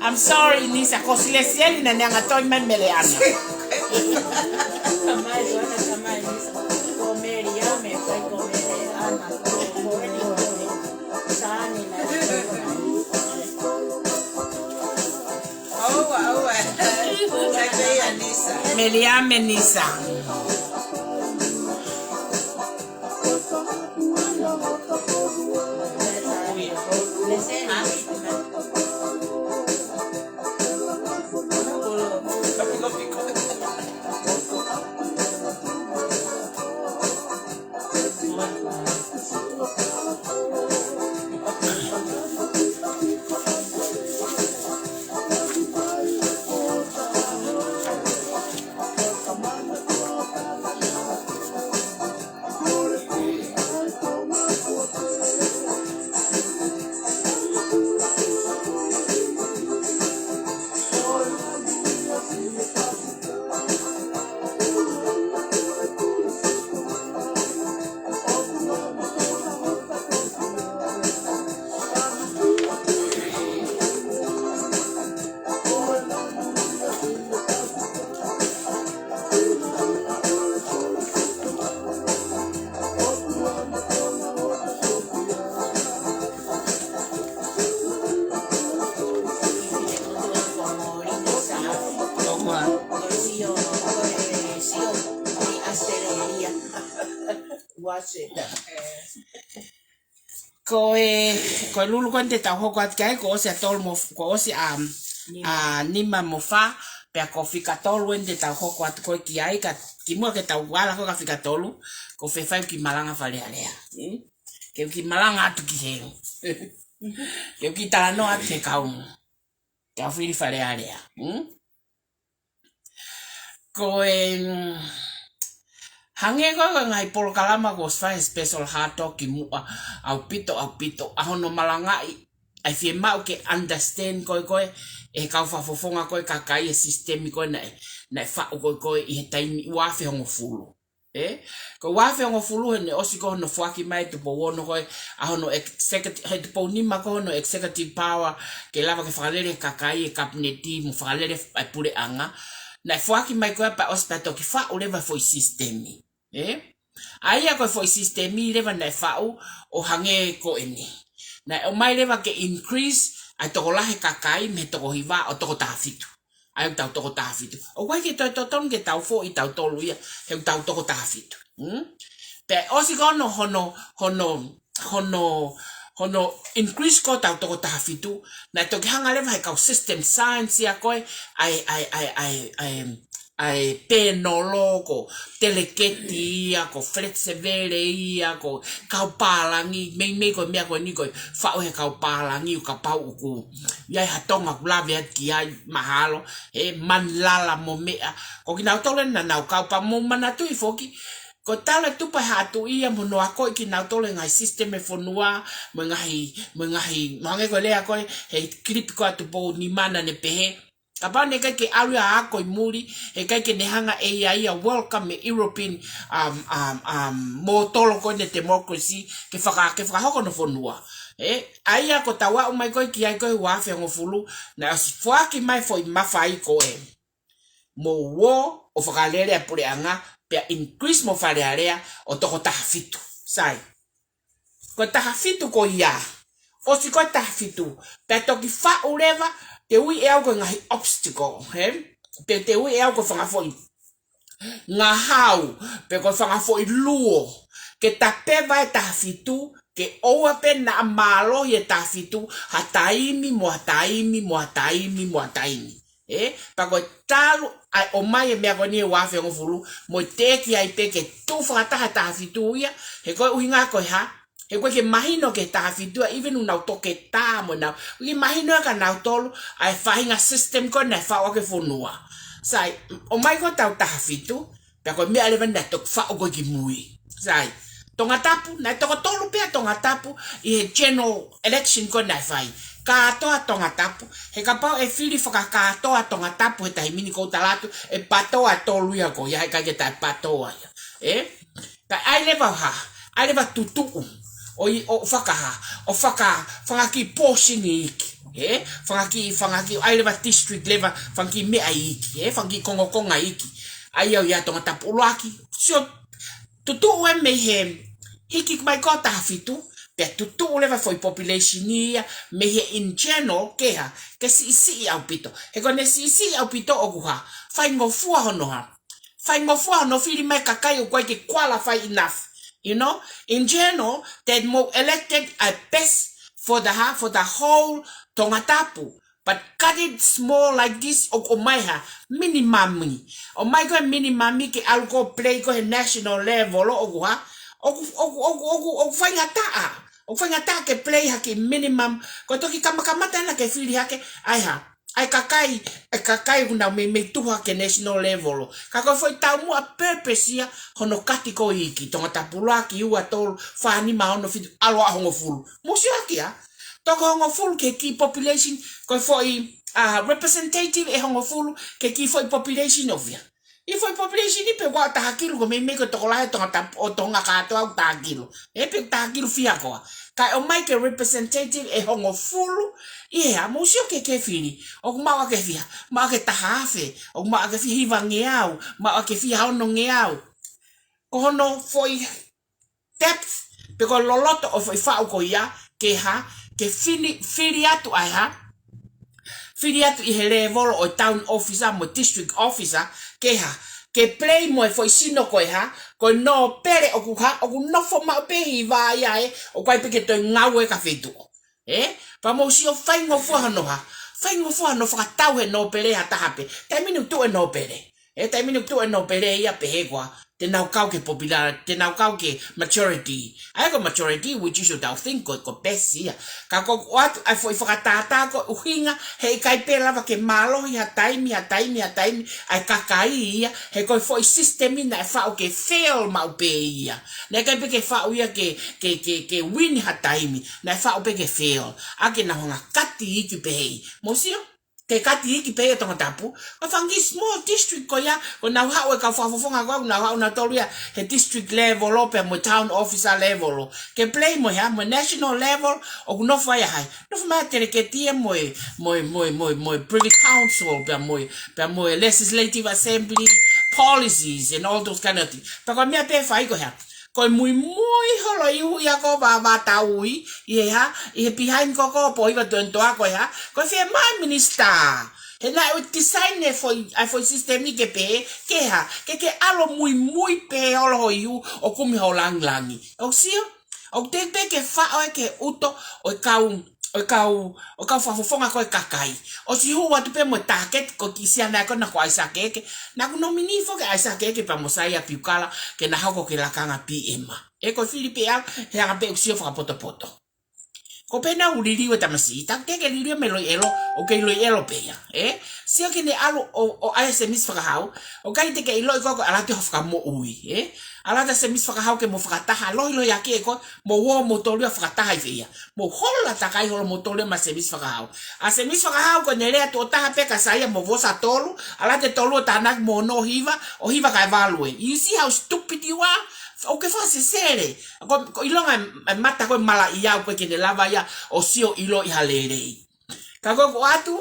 I'm sorry, Nisa. Ko Lesieli naʻa ne hanga toi mai Meleana. Melia Menisa. Watch it. Ko e, ko e lulu ko eni te tau hoko atu ki ai, ko ʻosi ʻa tolu mo, ko ʻosi ʻa, ʻa nima mo fā, pea ko fika tolu eni te tau hoko atu ko ē ki ai, ka kimuʻa ke tau ala ko ē ki he fika tolu, ko fē fai ki malanga Fale Alea. Hmm? Ke u kiʻi malanga atu ki he. Ke u kiʻi talanoa atu ki he kau. Ke u fili Fale Alea. Hmm? Ko e, mm, hangē ko e, ko e ngaahi polokalama kuo ʻosi fai special hā toki muʻa ʻaupito, ʻaupito, ʻa hono malangaʻi, ʻa e fiemaʻu ke understand ko ē, ko ē, ʻe he kau fakafofonga ko ē kakai e system ko ē naʻe, naʻe faʻu ko ē, ko ē ʻi he taimi ua afe hongofulu. Ē? Ko e ua afe hongofulu he naʻe ʻosi ko ē hono foaki mai ʻe Tupou Ono ko ē, ʻa hono executive, ʻe Tupou Nima ko ē hono executive power, ke lava ke fakalele kakai e kapineti mo fakalele e puleʻanga. Naʻe foaki mai ko ē pea ʻosi pea toki faʻu leva e foʻi sisitemi. Ē? ʻA ia ko e foʻi sisitemi leva naʻe faʻu ʻo hangē ko eni. Naʻe ʻomai leva ke increase ʻa e tokolahi e kakai mei he toko hiva ʻo toko taha fitu. ʻA ia ʻoku tau toko taha fitu. ʻOku ʻikai ke toe totonu ke tau foʻi tautolu ia, he ʻoku tau toko taha fitu. Hmm? Pea ʻosi ko ē hono, hono, hono, hono increase ko ē ʻetau toko taha fitu, naʻe toki hanga leva ʻe he kau system science ia ko ē, ʻa e, ʻa e, ʻa e, ʻa e, ʻa e, ʻa e pēnolo ko Teleketi ia, ko Fletcher Valley ia, ko e kau pālangi, meimei ko e meʻa ko eni ko e faʻu ʻe he kau pālangi ʻo kapau ʻoku ʻi ai ha Tonga ʻoku lave atu ki ai mahalo, ʻe Manilala mo meʻa. Ko kinautolu eni naʻa nau kau pea mou manatuʻi foki, ko e talu e tupu e Haʻa Tuʻi ia mo hono akoʻi kinautolu e ngaahi sisitemi e fonua, mo e ngaahi, mo e ngaahi, mo hangē ko e lea ko ē, he kilipi ko ē ʻa Tupou Nima naʻa ne pehē, kapau naʻe ʻikai ke ʻalu ia ʻo ako ʻi muli, heʻikai ke ne hanga ʻe ia ia welcome e European, um, um, um, mōtolo ko eni e democracy, ke faka-, ke fakahoko hono fonua. Ē, ʻa ia ko ʻetau aʻu mai ko ē ki ai ko ē ua afe hongofulu, naʻe ʻosi foaki mai e foʻi mafai ko ē. Mou ō ʻo fakalele ʻa e puleʻanga, pea increase mo Fale Alea ʻo toko taha fitu. Sai. Ko e taha fitu ko ia. ʻOsi ko ē taha fitu. Pea toki faʻu leva, te u ui ʻe au ko e ngaahi obstacle, hē? Pe te u ui ʻe au ko e fanga foʻi ngahau, pe ko e fanga foʻi luo. Ke tapeva e taha fitu, ke ʻoua pē naʻa mālohi e taha fitu, ha taimi, mo ha taimi, mo ha taimi, mo ha taimi. Ē, pea ko e talu ʻa e ʻomai e meʻa ko eni ʻe ua afe hongofulu, mo e teʻeki ai pē ke tuʻu fakataha e taha fitu ia, he ko e ʻuhinga ko e hā, he ʻoku ʻikai ke mahino ki he taha fitu ia, even ʻoku nau toketā mo nau, ʻikai ke mahino kia nautolu ʻa e faʻahinga system ko ē naʻe faʻu ʻaki e fonua. Sai, ʻomai ko ē ʻetau taha fitu, pea ko e meʻa leva naʻe toki faʻu ko ē ki mui. Sai. Tongatapu, naʻe toko tolu pē ʻa Tongatapu ʻi he general election ko ē naʻe fai. Kātoa Tongatapu, he kapau ʻe fili fakakātoa Tongatapu he taimi ni ʻoku ou tala atu, ʻe PATOA e tolu ia ko ia, heʻikai ke taʻe PATOA ia. Ē? Ka ʻai leva ʻo hā, ʻai leva ʻo tutuʻu, ʻo ʻi, ʻo fakahā, ʻo faka-, fanga kiʻi pōsini iiki. Ē? Fanga kiʻi, fanga kiʻi, ʻai leva district leva, fanga kiʻi meʻa iiki. Ē? Fanga kiʻi kongokonga iiki. ʻA ia ʻoku ʻi ai ʻa Tongatapu ʻuluaki, sio, tutuʻu ē mei he hiki mai ko ē taha fitu, Pea tutuʻu leva foʻi population ia, mei he in general, ke hā, ke siʻisiʻi ʻaupito. He ko ʻene siʻisiʻi ʻaupito ʻoku hā, faingofua hono hā. Faingofua hono fili mai kakai ʻoku ʻikai ke qualify enough. You know, in general, te mou elected a best for the hā, for the whole Tongatapu. But cut it small like this, ʻoku ʻomai hā, minimum. ʻOmai ko e minimum ke ʻalu ko e play ko e national level ʻoku hā, ʻoku, ʻoku, ʻoku, ʻoku, ʻoku faingataʻa. ʻOku faingataʻa ke play hake minimum. Ko e toki kamakamata ena ke fili hake, ʻai hā, ʻai kakai, ʻai kakai ʻoku nau meimei tuha ke national level. Ka ko e foʻi taumuʻa purpose ia, hono kati ko ē ki Tongatapu ʻuluaki, ua, tolu, fā, nima, ono, fitu, ʻalu ʻa hongofulu. Mou sio hake ia. Toko hongofulu ke kī population, ko e foʻi, ah, representative ʻe hongofulu, ke kī foʻi population ʻo fiha. ʻI foʻi population ʻi pē ʻoku taha kilu ko e meimei ko e tokolahi ʻo Tongatapu, ʻo Tonga kātoa ʻoku taha kilu. ʻE pē taha kilu fiha koā. Kae ʻomai ke representative ʻe hongofulu, ʻi he hā, mou sio ke ke fili. ʻOku maʻu ʻa ke fiha, maʻu ʻa ke taha afe, ʻoku maʻu ʻa ke fiha hivangeau, maʻu ʻa ke fiha onongeau. Ko hono foʻi depth, pe ko e loloto ʻo e foʻi faʻu ko ia, ke hā, ke fili, fili atu ai hā, fili atu ʻi he level ʻo e town officer mo e district officer, ke hā, ke play mo e foʻi sino ko e hā, ko e nōpele ʻoku hā, ʻoku nofo maʻu pē ʻi vā ia ē, ʻoku ʻikai pē ke toe ngāue ki ha feituʻu. Ē? Pea mou sio faingofua hono hā, faingofua hono fakatau he nōpele ha taha pē. Taimi ni ʻoku tuʻu e nōpele. Ē, taimi ni ʻoku tuʻu e nōpele ia pehē koā, te nau kau ki he popular, te nau kau ki he majority. ʻA ia ko e majority, which is what I think, ko, ko e best ia. Ka ko ʻoku ʻoatu ʻa e foʻi fakatātā ko e ʻuhinga, he ʻikai pē lava ke mālohi ha taimi, ha taimi, ha taimi, ʻa e kakai ia, he ko e foʻi system ia naʻe faʻu ke fail maʻu pē ia. Naʻe ʻikai pē ke faʻu ia ke, ke, ke, ke win ha taimi, naʻe faʻu pē ke fail. ʻA ke nau hanga kati iiki pehē. Mou sio? Ke kati iiki pē ʻa Tongatapu, ko e fanga kiʻi small district ko ia, ko ʻenau haʻu e kau fakafofonga ko ē, ʻoku nau haʻu nautolu ia he district level ʻo pea mo e town officer level ʻo. Ke play mo e hā, mo e national level, ʻoku nofo ai ʻa hai. Nofo mai ʻa e teleketi ia mo e, mo e, mo e, mo e, mo e Privy Council, pea mo e, pea mo e Legislative Assembly, policies and all those kind of things. Pea ko e meʻa pē ʻe fai ko e hā. Ko e muimui holo ihu ia ko Vavata ui, ʻi he hā, ʻi he behind ko ko po iva tuentoa ko e hā, ko e fiemaʻu minisitā. He naʻe ʻosi design e foʻi, ʻa e foʻi system ʻi ke pehē, ke hā, ke ke ʻalu muimui pē holo ho ihu ʻo kumi ho langilangi. ʻOku sio, ʻoku teʻeki pē ke faʻo ʻe ke uto ʻo e kau ʻo e kau, ʻo e kau fakafofonga ko e kakai. ʻOsi hū atu pē mo e target ko e kiʻi siana ko ena ko ʻAisake ʻEke. Naʻa ku nominee foki ʻAisake ʻEke pea mo Saia Piukala ke na hoko ko e lakanga P M. ʻE ko e fili pē au, he anga pē ʻeku sio fakapotopoto. Ko pē naʻa ku liliu e tamasiʻi, taku te ke liliu mei Loielo, ʻoku kei Loielo pē ia. Ē? Sio ki heʻene ʻalu ʻo, ʻo ʻai ʻa Semisi Fakahau, ʻoku ʻikai te ke ʻiloʻi ko e ʻalu atu ʻo fakamoʻui, ē? ʻAlu atu ʻa Semisi Fakahau ke mo fakataha, lohilohi ʻaki ʻe koe, mo ō mo tolua fakataha ʻi fē ia. Mo hola takai holo mo tolua maʻa Semisi Fakahau. ʻA Semisi Fakahau ko ʻene lea tuʻo taha pē kia Saia mo Vosa tolu, ʻalu atu e tolu ʻo tānaki mo ono ʻo hiva, ʻo hiva kae valu ē. You see how stupid you are? ʻOku ke fakasesele. Ko, ko e ʻilonga e, e mata ko e malaʻia ʻoku ʻikai ke ne lava ia ʻo sio ʻiloʻi ha lelei. Ka ko ʻeku ʻoatu,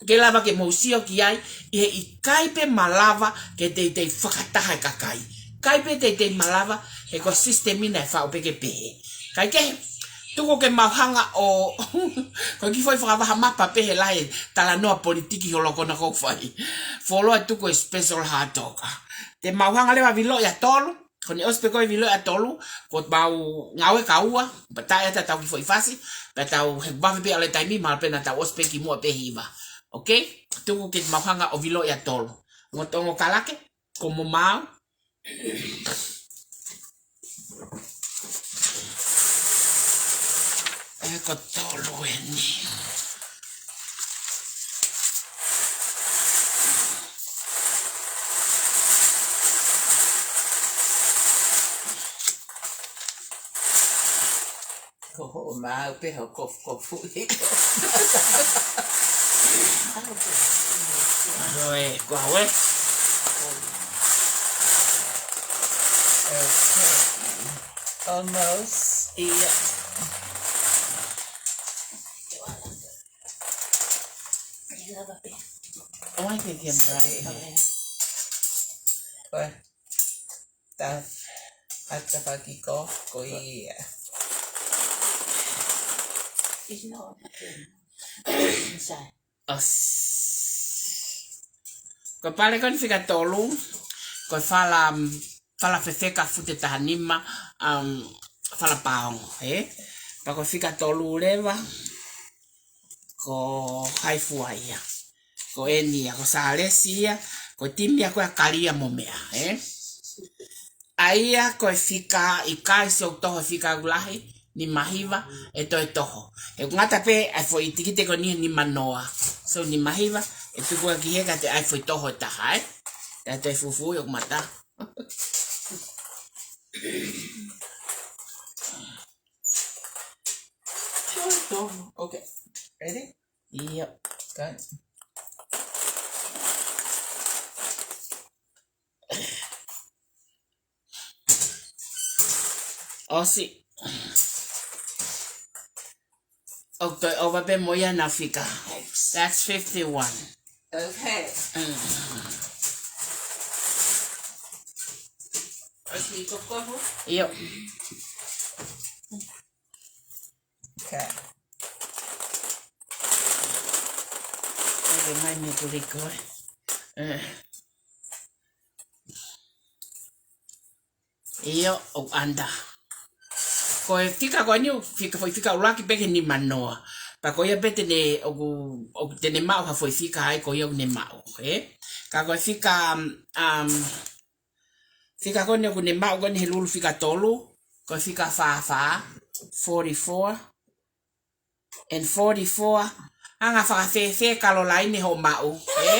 ke lava ke mou sio ki ai, ʻi he ʻikai pē malava ke teitei fakataha e kakai. ʻIkai pē teitei malava, he ko e system ʻena ʻe faʻu pē ke pehē. Kae kehe, tuku ke mau hanga ʻo, ko e kiʻi foʻi fakavaha mapa pē he lahi e talanoa politiki holo ko ena ʻoku fai. Fuoloa tuku e special hā toka. Te mau hanga leva ʻo viloʻi ʻa tolu, ko ʻene ʻosi pē ko e viloʻi ʻa tolu, ko ʻemau ngāue ka ua, pea taʻe ʻatā ʻetau kiʻi foʻi fasi, pea tau he vavi pē ʻalu e taimi, mahalo pē naʻa tau ʻosi pē kimuʻa pē hiva. Okay? Tuku ke mau hanga ʻo viloʻi ʻa tolu. Ongo Tonga Kalake, ko mo mau. ʻE ko tolu eni. Ko hoʻo maau pē hoʻo kofukofu ʻi. Ko e, ko au ē. Okay. Almost. ʻIa. ʻOi, ke ke mai. Ko e. Ta, ata fakiko, ko ia. ʻOsi. Ko e pale ko eni fika tolu, ko e fala, fala fefeka fute taha nima, um, fala paongo, ē? Pea ko e fika tolu leva, ko hai fua ia. Ko eni ia, ko Sālesi ia, ko e timi ia ko ē ʻa Kalia mo meʻa, ē? ʻA ia ko e fika ʻikai, sio ki he toho fika ʻoku lahi, nima hiva, ʻe toe toho. ʻOku ngata pē ʻa e foʻi tikite ko eni nima noa. So nima hiva, ʻe tuku ā ki hē ka te ʻai foʻi toho ʻe taha, ē? Te ʻai toe fufū ʻi hoku mata. Sure, toho. Okay. Ready? Yep. Got it. ʻOsi. ʻOku toe ʻova pē mo ia ʻena fika. That's fifty-one. Okay. Mm. ʻOsi ko kohu? Yep. Okay. Okay, mai me kuliko, ē. Eh. ʻIo, ʻoku ʻanda. Ko e fika ko eni ʻoku fika, foʻi fika ʻuluaki pē ki he nima noa. Pea ko ia pē te ne, ʻoku, ʻoku te ne maʻu ha foʻi fika ai ko ia ʻoku ne maʻu, ē? Ka ko e fika, um, fika ko eni ʻoku ne maʻu ko eni he lulu fika tolu, ko e fika fā fā, forty-four, and forty-four, anga fakafēfē Kalolaine hoʻo maʻu, ē?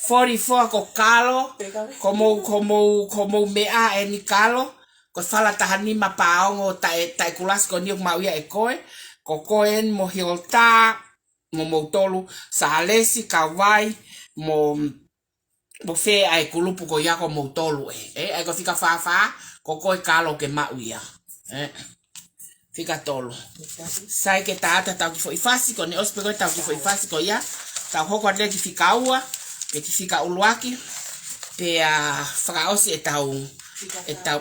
Forty-four ko Kalo, ko mou, ko mou, ko mou meʻa eni Kalo, ko e fala taha nima paongo taʻe, taʻe kulasi ko eni ʻoku maʻu ia ʻe koe, ko koe eni mo Hilda, mo moutolu, Sālesi, Kavai, mo mo fē ʻa e kulupu ko ia ko moutolu ē. Ē, ʻa ia ko e fika fā fā, ko koe Kalo ke maʻu ia. Ē, fika tolu. Sai ke tau ʻatā ʻetau kiʻi foʻi fasi, ko ʻene ʻosi pē ko ē ʻetau kiʻi foʻi fasi ko ia. Tau hoko atu leva ki he fika ua, pe ki he fika ʻuluaki. Pea fakaʻosi ʻetau, ʻetau,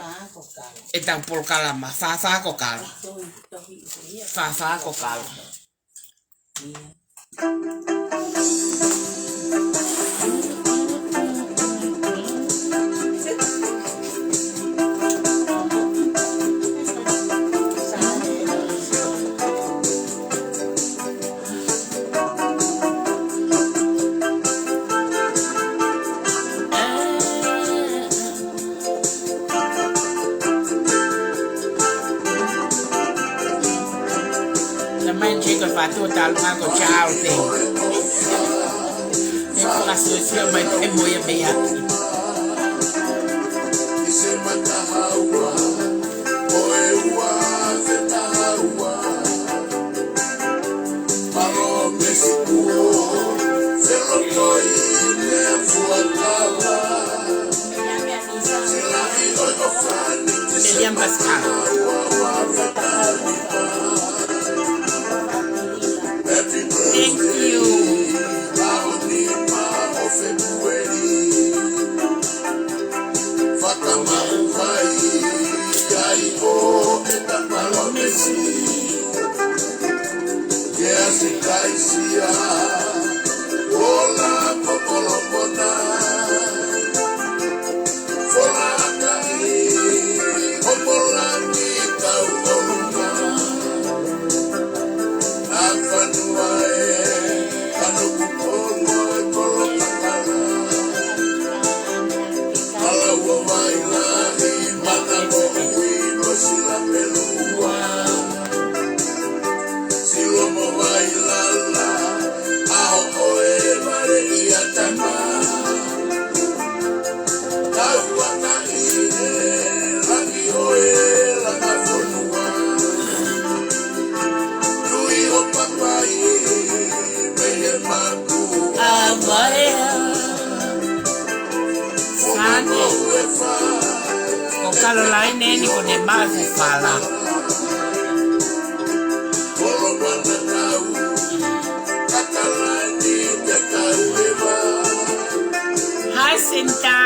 ʻetau polokalama. Fā fā ko Kalo. Fā fā ko Kalo. Tamai Jacob Fatu, talunga ko Charles. E fakasuesia mai e moia mei ai. William Pascal. Thank you. Fakamaʻu vai ai ʻo e ta palōmesi. Ke asi kaisia, ola ko Kolomona. Folakaʻi, ʻo Polangi kau ʻolunga. ʻA fanua ē, kanoku pono e kolo kakala. Kala ua vai lahi, maka moʻui mo sila pelua. Silo mo vai lala, ʻaho ko e vale ia tama. Tau ana ʻi he langi ʻo e langa fonua. Tui ʻo papai, mei he maku. ʻA mai ā. Sane. Ko Kalolaine eni ko ʻene maʻu e fufala. Hi, Sinta.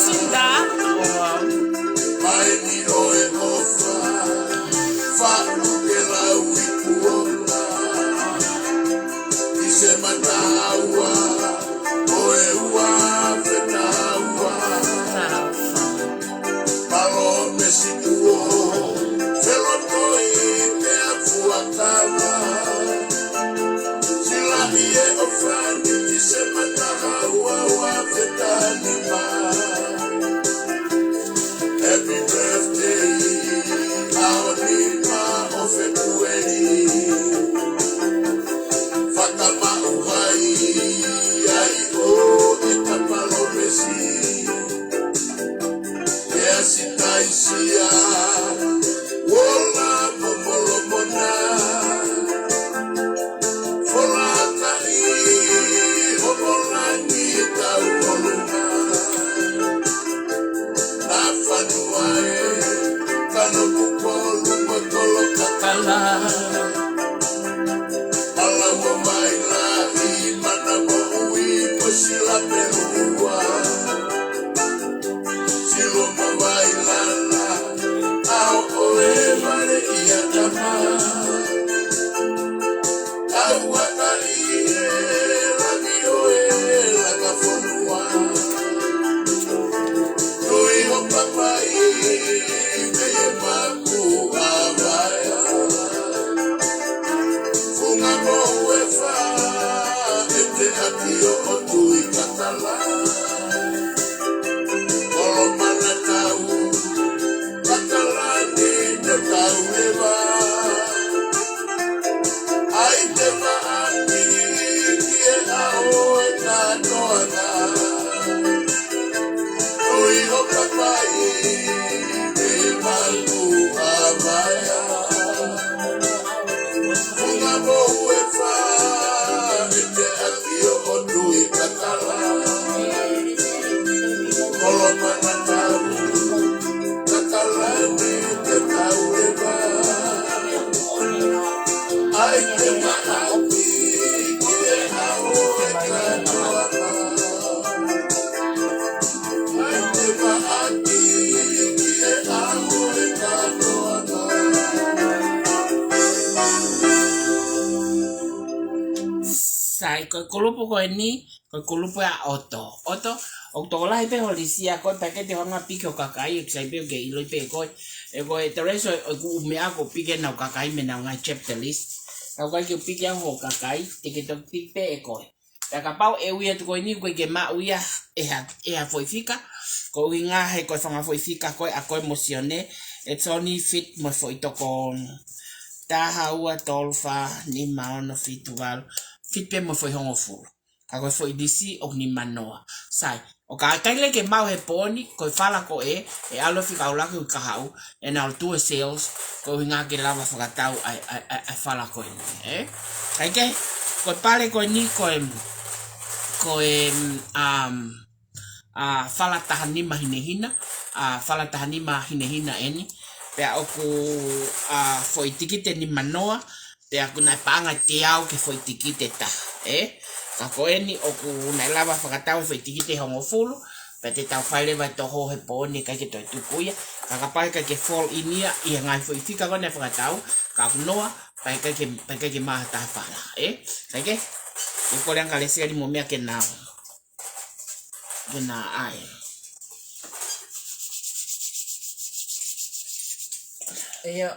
Sinta. Oh. Sikuo, felotoi pea fuakava. Silaʻi e ʻofa ni Tīsema taha ua ua fetani ma. Happy birthday, ʻaho nima ʻo Fēpueli. Fakamaʻu ai ʻa e ʻofa ʻi he palōmesi. Pea sitaisia, ola mo Molomona. Folataʻi, ʻo Molangi tau ʻolunga. Na fanua e, kano kukolu mo tolo kakala. Ala mo mai lahi, mana mo ui mo sila pelua. Silo mo Vailala, ʻaho ʻo e vale ia tama. Tauʻatāina e langi ʻo e langa fonua. Tui ʻo papai, mei e maku ʻa Vaea. Funga mo uefa, ʻe te ʻaki ʻo tui kakala. Kolo mana tau, kakala ni te tau leva. ʻAi te maʻaki ki he ʻaho e kātoanga. Tui ʻo papai, mei e maku ʻa Vaea. Funga mo uefa, ʻe te ʻaki ʻo tui kakala. Kolo mana tau, kakala ni te tau leva. ʻAi te maʻaki ki he ʻaho e kātoanga. ʻAi te maʻaki ki he ʻaho e kātoanga. Sai, ko e kulupu ko eni, ko e kulupu ʻa ʻOto. ʻOto, ʻoku tokolahi pē ho lisi ʻa koe, pea ke te hanga piki ho kakai, ʻoku sai pē ʻoku ke ʻiloʻi pē ʻe koe. ʻE ko e teresi ʻo e kuʻu meʻa ko piki ʻenau kakai mei heʻenau ngaahi chapter list. Ka ʻoku ʻikai ke u piki au ho kakai, te ke toki piki pē ʻe koe. Pea kapau ʻe ui atu ko eni, ʻoku ʻikai ke maʻu ia ʻe ha, ʻe ha foʻi fika, koeʻuhinga he ko e fanga foʻi fika ko ē ʻa koe mo Sione, it's only fit mo e foʻi toko taha, ua, tolu, fā, nima, ono, fitu, valu, fit pē mo e foʻi hongofulu. Ka ko e foʻi lisi ʻoku nimanoa. Sai, ʻoka ʻikai leva ke maʻu he pō ni, ko e fala ko ē, ʻe ʻalu e fika ʻuluaki ʻoku kahaʻu, ʻenau ō atu e sales, koeʻuhinga ke lava fakatau ʻa e, ʻa e, ʻa e, ʻa e fala ko eni, ē? Kae kehe, ko e pale ko eni, ko e, ko e, um, ʻa, fala taha nima hinehina, ʻa, fala taha nima hinehina eni, pea ʻoku, ʻa, foʻi tikite nimanoa, pea ʻoku nau paʻanga ʻe teau ki he foʻi tikite ʻe taha, ē? Ka ko eni ʻoku nau lava fakatau e foʻi tikite ʻe hongofulu, pea te tau fai leva e toho he pō ni, ʻikai ke toe tuku ia. Ka kapau ʻe ʻikai ke fall in ia ʻi he ngaahi foʻi fika ko ē naʻe fakatau, ka ʻoku noa, pea ʻikai ke, pea ʻikai ke maʻu ha taha fala, ē? Kae kehe, ʻoku ou kole ange kia Leseli mo meʻa ke nau, ke nau ʻai. ʻIo.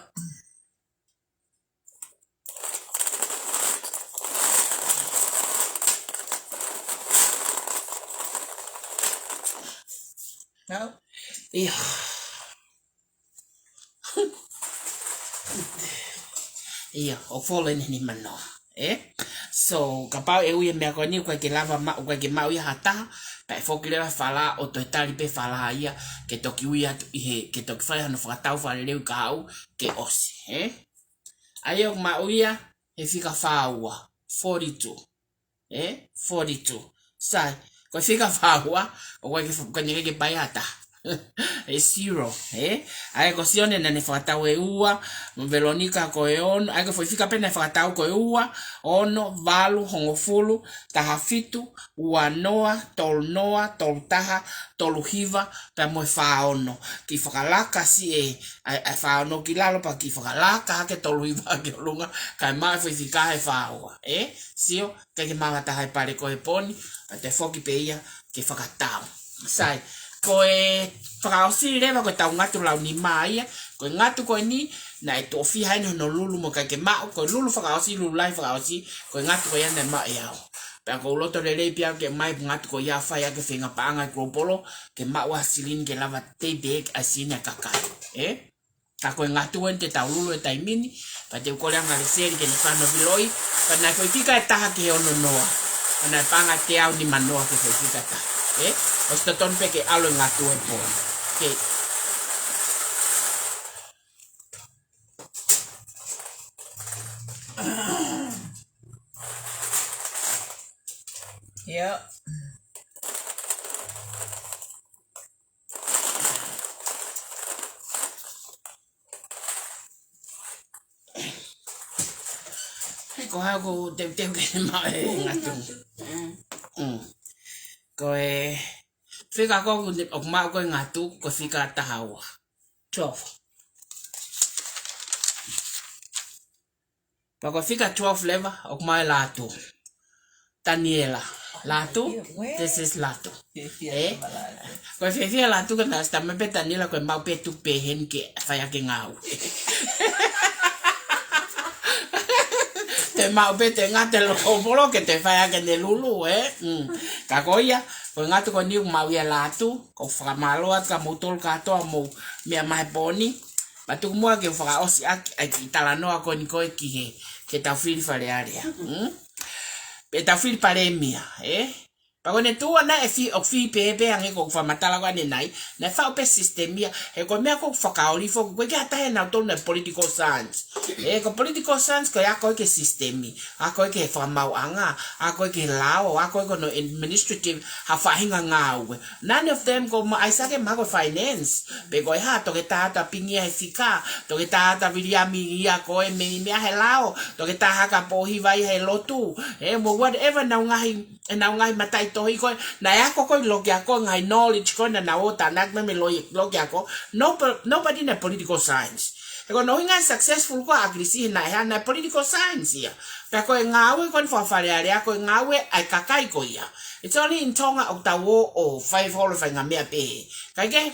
Nau? ʻIo. ʻIo, ʻoku fall in he nimanoa, ē? So, kapau ʻe ui e meʻa ko eni, ʻoku ʻikai ke lava ma-, ʻoku ʻikai ke maʻu ia ha taha, pea ʻe foki leva e fala ʻo toe tali pē fala ia, ke toki ui atu ʻi he, ke toki fai hano fakatau fakalelei ʻoku kahaʻu, ke ʻosi, ē? ʻA ia ʻoku maʻu ia he fika fā ua, forty-two. Ē? Forty-two. Sai, ko e fika fā ua, ʻoku ʻikai ke fa-, ʻoku ʻikai ke paʻi ha taha. ʻE zero, ē? ʻA ia ko Sione naʻa ne fakatau e ua, mo Velonika ko e ono, ʻa ia ko e foʻi fika pē naʻe fakatau ko e ua, ono, valu, hongofulu, taha fitu, ua noa, tolu noa, tolu taha, tolu hiva, pea mo e fā ono. Kiʻi fakalaka siʻi ʻa e, ʻa e fā ono ki lalo pea kiʻi fakalaka hake tolu hiva ki ʻolunga, kae maʻu e foʻi fika he fā ua, ē? Sio, ʻikai ke maʻu ha taha he pale ko ē he pō ni, pea toe foki pē ia ke fakatau. Sai, Ko e fakaʻosi leva ko ʻetau ngatu lau nima ia, ko e ngatu ko eni, naʻe tuʻo fiha ʻeni hono lulu mo ʻikai ke maʻu, ko e lulu fakaʻosi, lulu lahi fakaʻosi, ko e ngatu ko ia naʻe maʻu ʻe au. Pea ʻoku ou loto lelei pē au ke ʻomai e ngatu ko ia ʻo fai ʻaki e feinga paʻanga ʻi Global, ke maʻu ʻa e silini ke lava tei pē ʻa e silini ʻa e kakai. Ē? Ka ko e ngatu eni te tau lulu he taimi ni, pea te u kole ange ʻa Leseli ke ne fano viloi, pea naʻe foʻi fika ʻe taha ki he ono noa, pea naʻe paʻanga ʻe teau nima noa ki he foʻi fika ʻe taha. Ē? ʻOsi totonu pē ke ʻalu e ngatu e pō. Ke Ia. He ko e hā ʻoku teuteu ke maʻu e ngatu. Mm. Mm. Ko e fika ko ē ʻoku maʻu ko ē ngatu, ko e fika taha ua. Twelve. Pea ko e fika twelve leva, ʻoku maʻu e Lātū. Taniela. Lātū? Where? This is Lātū. Fiefia Ē? Lātū. Ko e fiefia Lātū ka na sita me pē Taniela ko e maʻu pē tuku pē heni ke fai ʻaki e ngāue. Te maʻu pē te ngata e loko polo ke te fai ʻaki ʻene lulu, ē? Mm. Ka ko ia, ko e ngatu ko eni ʻoku maʻu ia ʻe Lātū, ʻoku ou fakamālō atu kia moutolu kātoa mou meʻa mai he pō ni. Pea tuku muʻa ke u fakaʻosi ʻaki ʻa e kiʻi talanoa ko eni ko ē ki he, ke tau fili Fale Alea. Mm? Pe tau fili Palēmia, ē? Pea ko ʻene tuʻu ʻana ʻe fi-, ʻoku fili pē pē hangē ko ʻeku fakamatala ko ē ʻanenai, naʻe faʻu pē sisitemi ia, he ko e meʻa ko ē ʻoku fakaoli foki, ʻoku ʻikai ke ʻi ai ha taha ʻia nautolu naʻe political science. Ē, ko e political science ko e ako ia ki he sisitemi, ako ia ki he fakamaauʻanga, ako ia ki he lao, ako ia ki hono administrative, ha faʻahinga ngāue. None of them ko ma ʻAisake mahalo ko e finance. Pe ko e hā, toketā ʻa Tapingi ia he fika, toketā ʻa Viliami ia ko e mei meʻa he lao, toketā Haka Pōhiva ia he lotu. Ē, mo whatever ʻenau ngaahi, ʻenau ngaahi mataʻitohi ko ē, naʻe ako ko ē loki ako, ngaahi knowledge ko ē naʻa nau ō ʻo tānaki mai mei loki, loki ako. No, nobody naʻe political science. He ko hono ʻuhinga e successful ko ē ʻa ʻAkilisi he naʻe hā, naʻe political science ia. Pea ko e ngāue ko eni faka-Fale Alea, ko e ngāue ʻa e kakai ko ia. It's only in Tonga ʻoku tau ō ʻo fai holo e faʻahinga meʻa pehē. Kae kehe,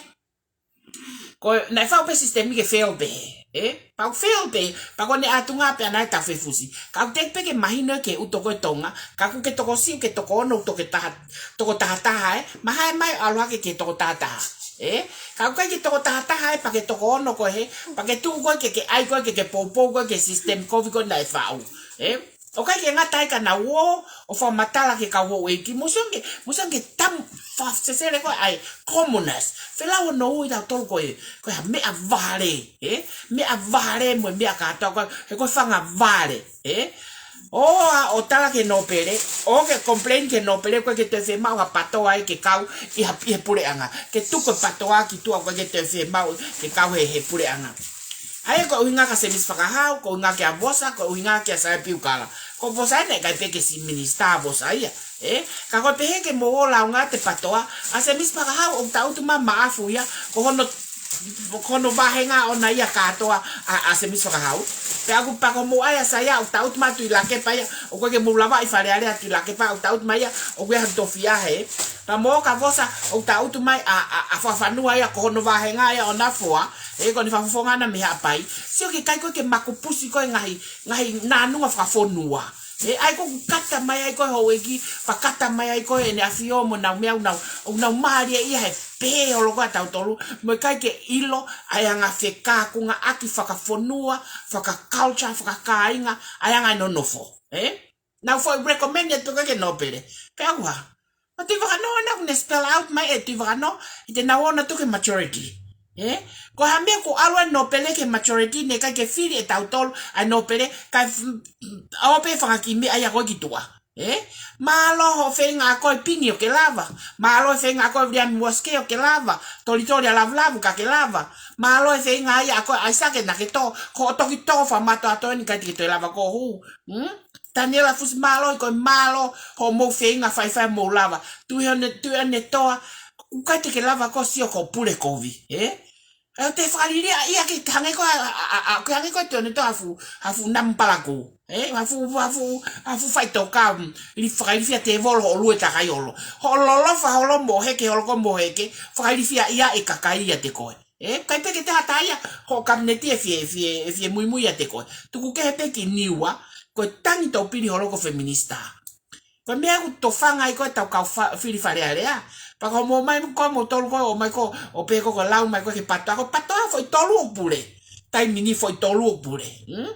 ko e, naʻe faʻu pē sisitemi ke fail pē. Ē? Pea ʻoku fail pē, pea ko ʻene ʻatunga pē ʻana ʻe tau fefusi. Ka ʻoku teʻeki pē ke mahino ki he ʻuto ko ē Tonga, ka ʻoku ke tokosiʻi, ke toko ono, toko taha, toko taha taha, ē? Mahalo ʻe ʻalu hake ki he toko taha taha. Ē? Ka ʻoku ʻikai ke toko taha taha, ē, pea ke toko ono ko ē, pea ke tuʻu ko ē ke, ke ʻai ko ē ke, ke poupou ko ē ki he sisitemi kovi ko ē naʻe faʻu. Ē? ʻOku ʻikai ke ngata ai ka nau ō ʻo fakamatala ki he kau houʻeiki. Mou sio ange, mou sio ange tamu fakasesele ko ē ʻa e commoners. Feʻunga hono ui ʻe tautolu ko e, ko e hā, meʻavale, ē? Meʻavale mo e meʻa kātoa ko ē, he ko e fanga vale, ē? ʻO ʻa, ʻo tala ki he nōpele, ʻo ke complain ki he nōpele, ʻoku ʻikai ke toe fiemaʻu ha patoa ia ke kau ʻi ha, ʻi he puleʻanga. Ke tuku e patoa ki tuʻa, ʻoku ʻikai ke toe fiemaʻu ke kau he, he puleʻanga. ʻA ia ko e ʻuhinga kia Semisi Fakahau, ko e ʻuhinga kia Vosa, ko e ʻuhinga kia Saia Piukala. Ko Vosa ʻeni ʻikai pē ke siʻi minisitā Vosa ia. Ē? Ka ko e pehē ke mou ō ʻo launga atu e patoa, ʻa Semisi Fakahau ʻoku tangutu mai Maʻafu ia, ko hono, ko hono vāhenga ʻoʻona ia kātoa ʻa, ʻa Semisi Fakahau. Pea ʻoku pako mo ʻai ʻa Saia ʻoku tangutu mai Tuʻi Lakepa ia, ʻoku ʻikai ke mou lavaʻi Fale Alea Tuʻi Lakepa, ʻoku tangutu mai ia, ʻoku ʻi ai ha tofiʻa hē. Pea mo ka Vosa, ʻoku tangutu mai ʻa, ʻa, ʻa Fakafanua ia, ko hono vāhenga ia ʻoʻona foa, ē, ko ʻene fakafofonga ʻana mei Haʻapai. Sio ki he ʻikai ko ē ke makupusi ko ē ngaahi, ngaahi nānunga fakafonua. Ē, ʻa ia ko ē ʻoku kata mai ai ko ē houʻeiki, fakakata mai ai ko ē ʻEne ʻAfio mo ʻenau meʻa ʻoku nau, ʻoku nau mālieʻia he pehē holo ko ē ʻa tautolu, mo e ʻikai ke ʻilo ʻa e anga fekauʻaki fakafonua, fakaculture, fakakāinga, ʻa e anga e nonofo. Ē? Nau foʻi recommend atu ko ē ki he nōpele. Pea ʻoku hā. ʻA Tuʻivakanō ʻana ʻoku ne spell out mai ʻe Tuʻivakanō, ʻi heʻenau ō ʻo tuku ki he majority. Ē? Ko e hā e meʻa ʻoku ʻalu ai e nōpele ki he majority, naʻe ʻikai ke fili ʻe tautolu ʻa e nōpele, kae f-, ʻalu pē fanga kiʻi meʻa ia ko ē ki tuʻa. Ē? Mālō hoʻo feinga ʻa koe Pingi ʻoku ke lava. Mālō e feinga ʻa koe Viliami Uaske ʻoku ke lava. Tolitoli ʻa Lavulavu ka ke lava. Mālō e feinga ia ʻa koe ʻAisake naʻa ke tō, ko hoʻo toki tō fakamātoato eni ʻikai te ke toe lava ʻo hū. Hmm? Taniela Fusimālohi, ko e mālō hoʻomou feinga faifai mou lava. Tuʻi Hone, Tuʻi Hone Toa, ʻoku ʻikai te ke lava ʻo sio ko e pule kovi, ē? ʻE te fakaliliaʻi ia ke hangē ko ā, ʻa, ʻa, ʻa, ke hangē ko ā te one to hafu, hafu namu palakū. ʻE, hafu, hafu, hafu faʻitoka, mm, li fakaliliaʻi ia te volo ʻo lue takai olo. Ho lolofa holo mo heke, holo ko mo heke, fakaliliaʻi ia ʻe kakai ia te koe. ʻE, kai pē ke te hata ia, ho kapineti ʻe fie, fie, ʻe fie muimui ia te koe. Tuku kehe pē ki Niua, ko e tangi tau pili holo ko feminisitā. Ko e meʻa ʻoku tofanga ai ko ē ʻetau kau fa-, fili Fale Alea. Pea ko hoʻomou ō mai ko moutolu ko ē ʻo mai ko ē ʻo pehē ko ē ko e lau mai ko ē ki he PATOA, ko e PATOA foʻi tolu ʻoku pule. Taimi ni foʻi tolu ʻoku pule. Hmm?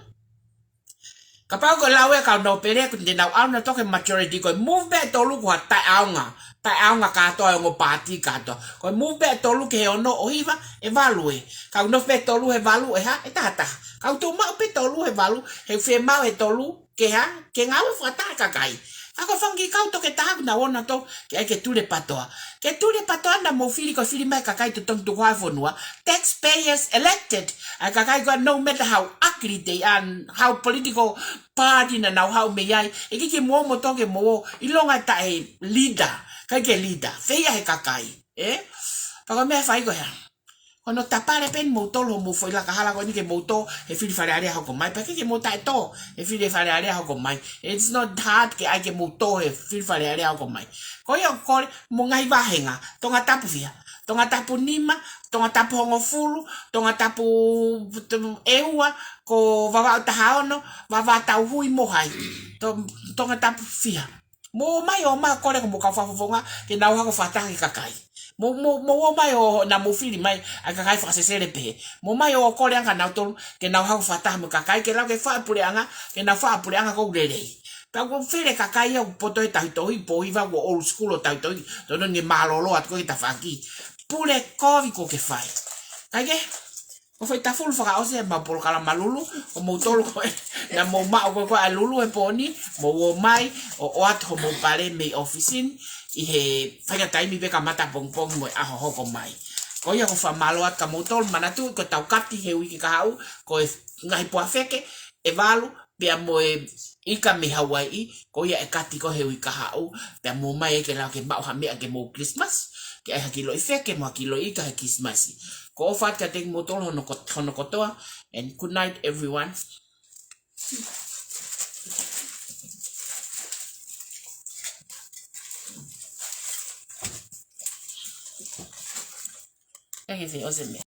Kapau ko e lau ʻa e kau nōpele ʻoku te nau ʻalu nautolu ki he majority, ko e move pē ʻe tolu ko ha taʻeʻaonga. Taʻeʻaonga kātoa ʻa e ongo paati kātoa. Ko e move pē ʻe tolu ki he ono ʻo hiva ʻe valu ē. Kau nofo pē ʻe tolu he valu ʻe hā, ʻe taha taha. Kau tuʻu maʻu pē ʻe tolu he valu, he fiemaʻu ʻe tolu ke hā, ke ngāue fakataha kakai. Ka ko e fanga kiʻi kau toketaha ʻoku nau ō nautolu ke ʻai ke tule PATOA. Ke tule PATOA naʻa mou fili ko e fili mai kakai totongi tukuhau e fonua. Taxpayers elected. ʻA e kakai ko ē, no matter how ugly they are, how political party naʻa nau haʻu mei ai. ʻIkai ke mou ō moutolu ke mou ō ʻilonga taʻe leader. ʻIkai ke leader. Feia he kakai. ʻE? Pea ko e meʻa ʻe fai ko e hā. Ko hono tapale pē eni moutolu hoʻomou foʻi laka hala ko eni ke mou tō he fili Fale Alea hoko mai. Pea ʻikai ke mou taʻe tō he fili Fale Alea hoko mai. It's not hard ke ʻai ke mou tō he fili Fale Alea hoko mai. Ko ia ʻoku kole mo e ngaahi vāhenga. Tongatapu fiha. Tongatapu nima, Tongatapu hongofulu, Tongatapu ʻe ua, ko Vavaʻu taha ono, Vavaʻu tauhi mo hai. To-, Tongatapu fiha. Mou ō mai ʻo ō mai ʻo kole ko hoʻomou kau fakafofonga ke nau hoko fakataha ki he kakai. Mou, mou, mou ō mai ʻo naʻa mou fili mai ʻa e kakai fakasesele pehē. Mou ō mai ʻo kole ange kia nautolu ke nau hoko fakataha mo e kakai ke lau ke fai e puleʻanga, ke nau fai e puleʻanga ʻoku lelei. Pea ʻoku fele kakai ia ʻoku poto he tauhi tohi, po hiva ʻoku old school ʻo tauhi tohi, tonu ni mālōlō atu ko ē ki tafaʻaki. Pule kovi ko ē ke fai. Kae kehe, ko e foʻi tafulu fakaʻosi ʻemau polokalama Lulu, ko moutolu ko ē naʻa mou maʻu ko ē ko ē ʻa Lulu he pō ni, mou ō mai ʻo ʻoatu hoʻomou pale mei ʻōfisi ni ʻi he faʻahinga taimi pē kamata pongipongi mo e ʻaho hoko mai. Ko ia ʻoku ou fakamālō atu kia moutolu, manatuʻi ko ʻetau kati he uike kahaʻu, ko e ngaahi puafeke ʻe valu, pea mo e ika mei Hauaiʻi, ko ia ʻe kati ko ē he uike kahaʻu, pea mou ō mai ai ke lau ke maʻu ha meʻa ke mou Christmas, ke ʻai ha kiʻi loʻi feke mo ha kiʻi loʻi ika he Christmas. ʻOku ou ʻofa atu kiate kimoutolu hono ko-, hono kotoa, and good night everyone. Thank you, thank you.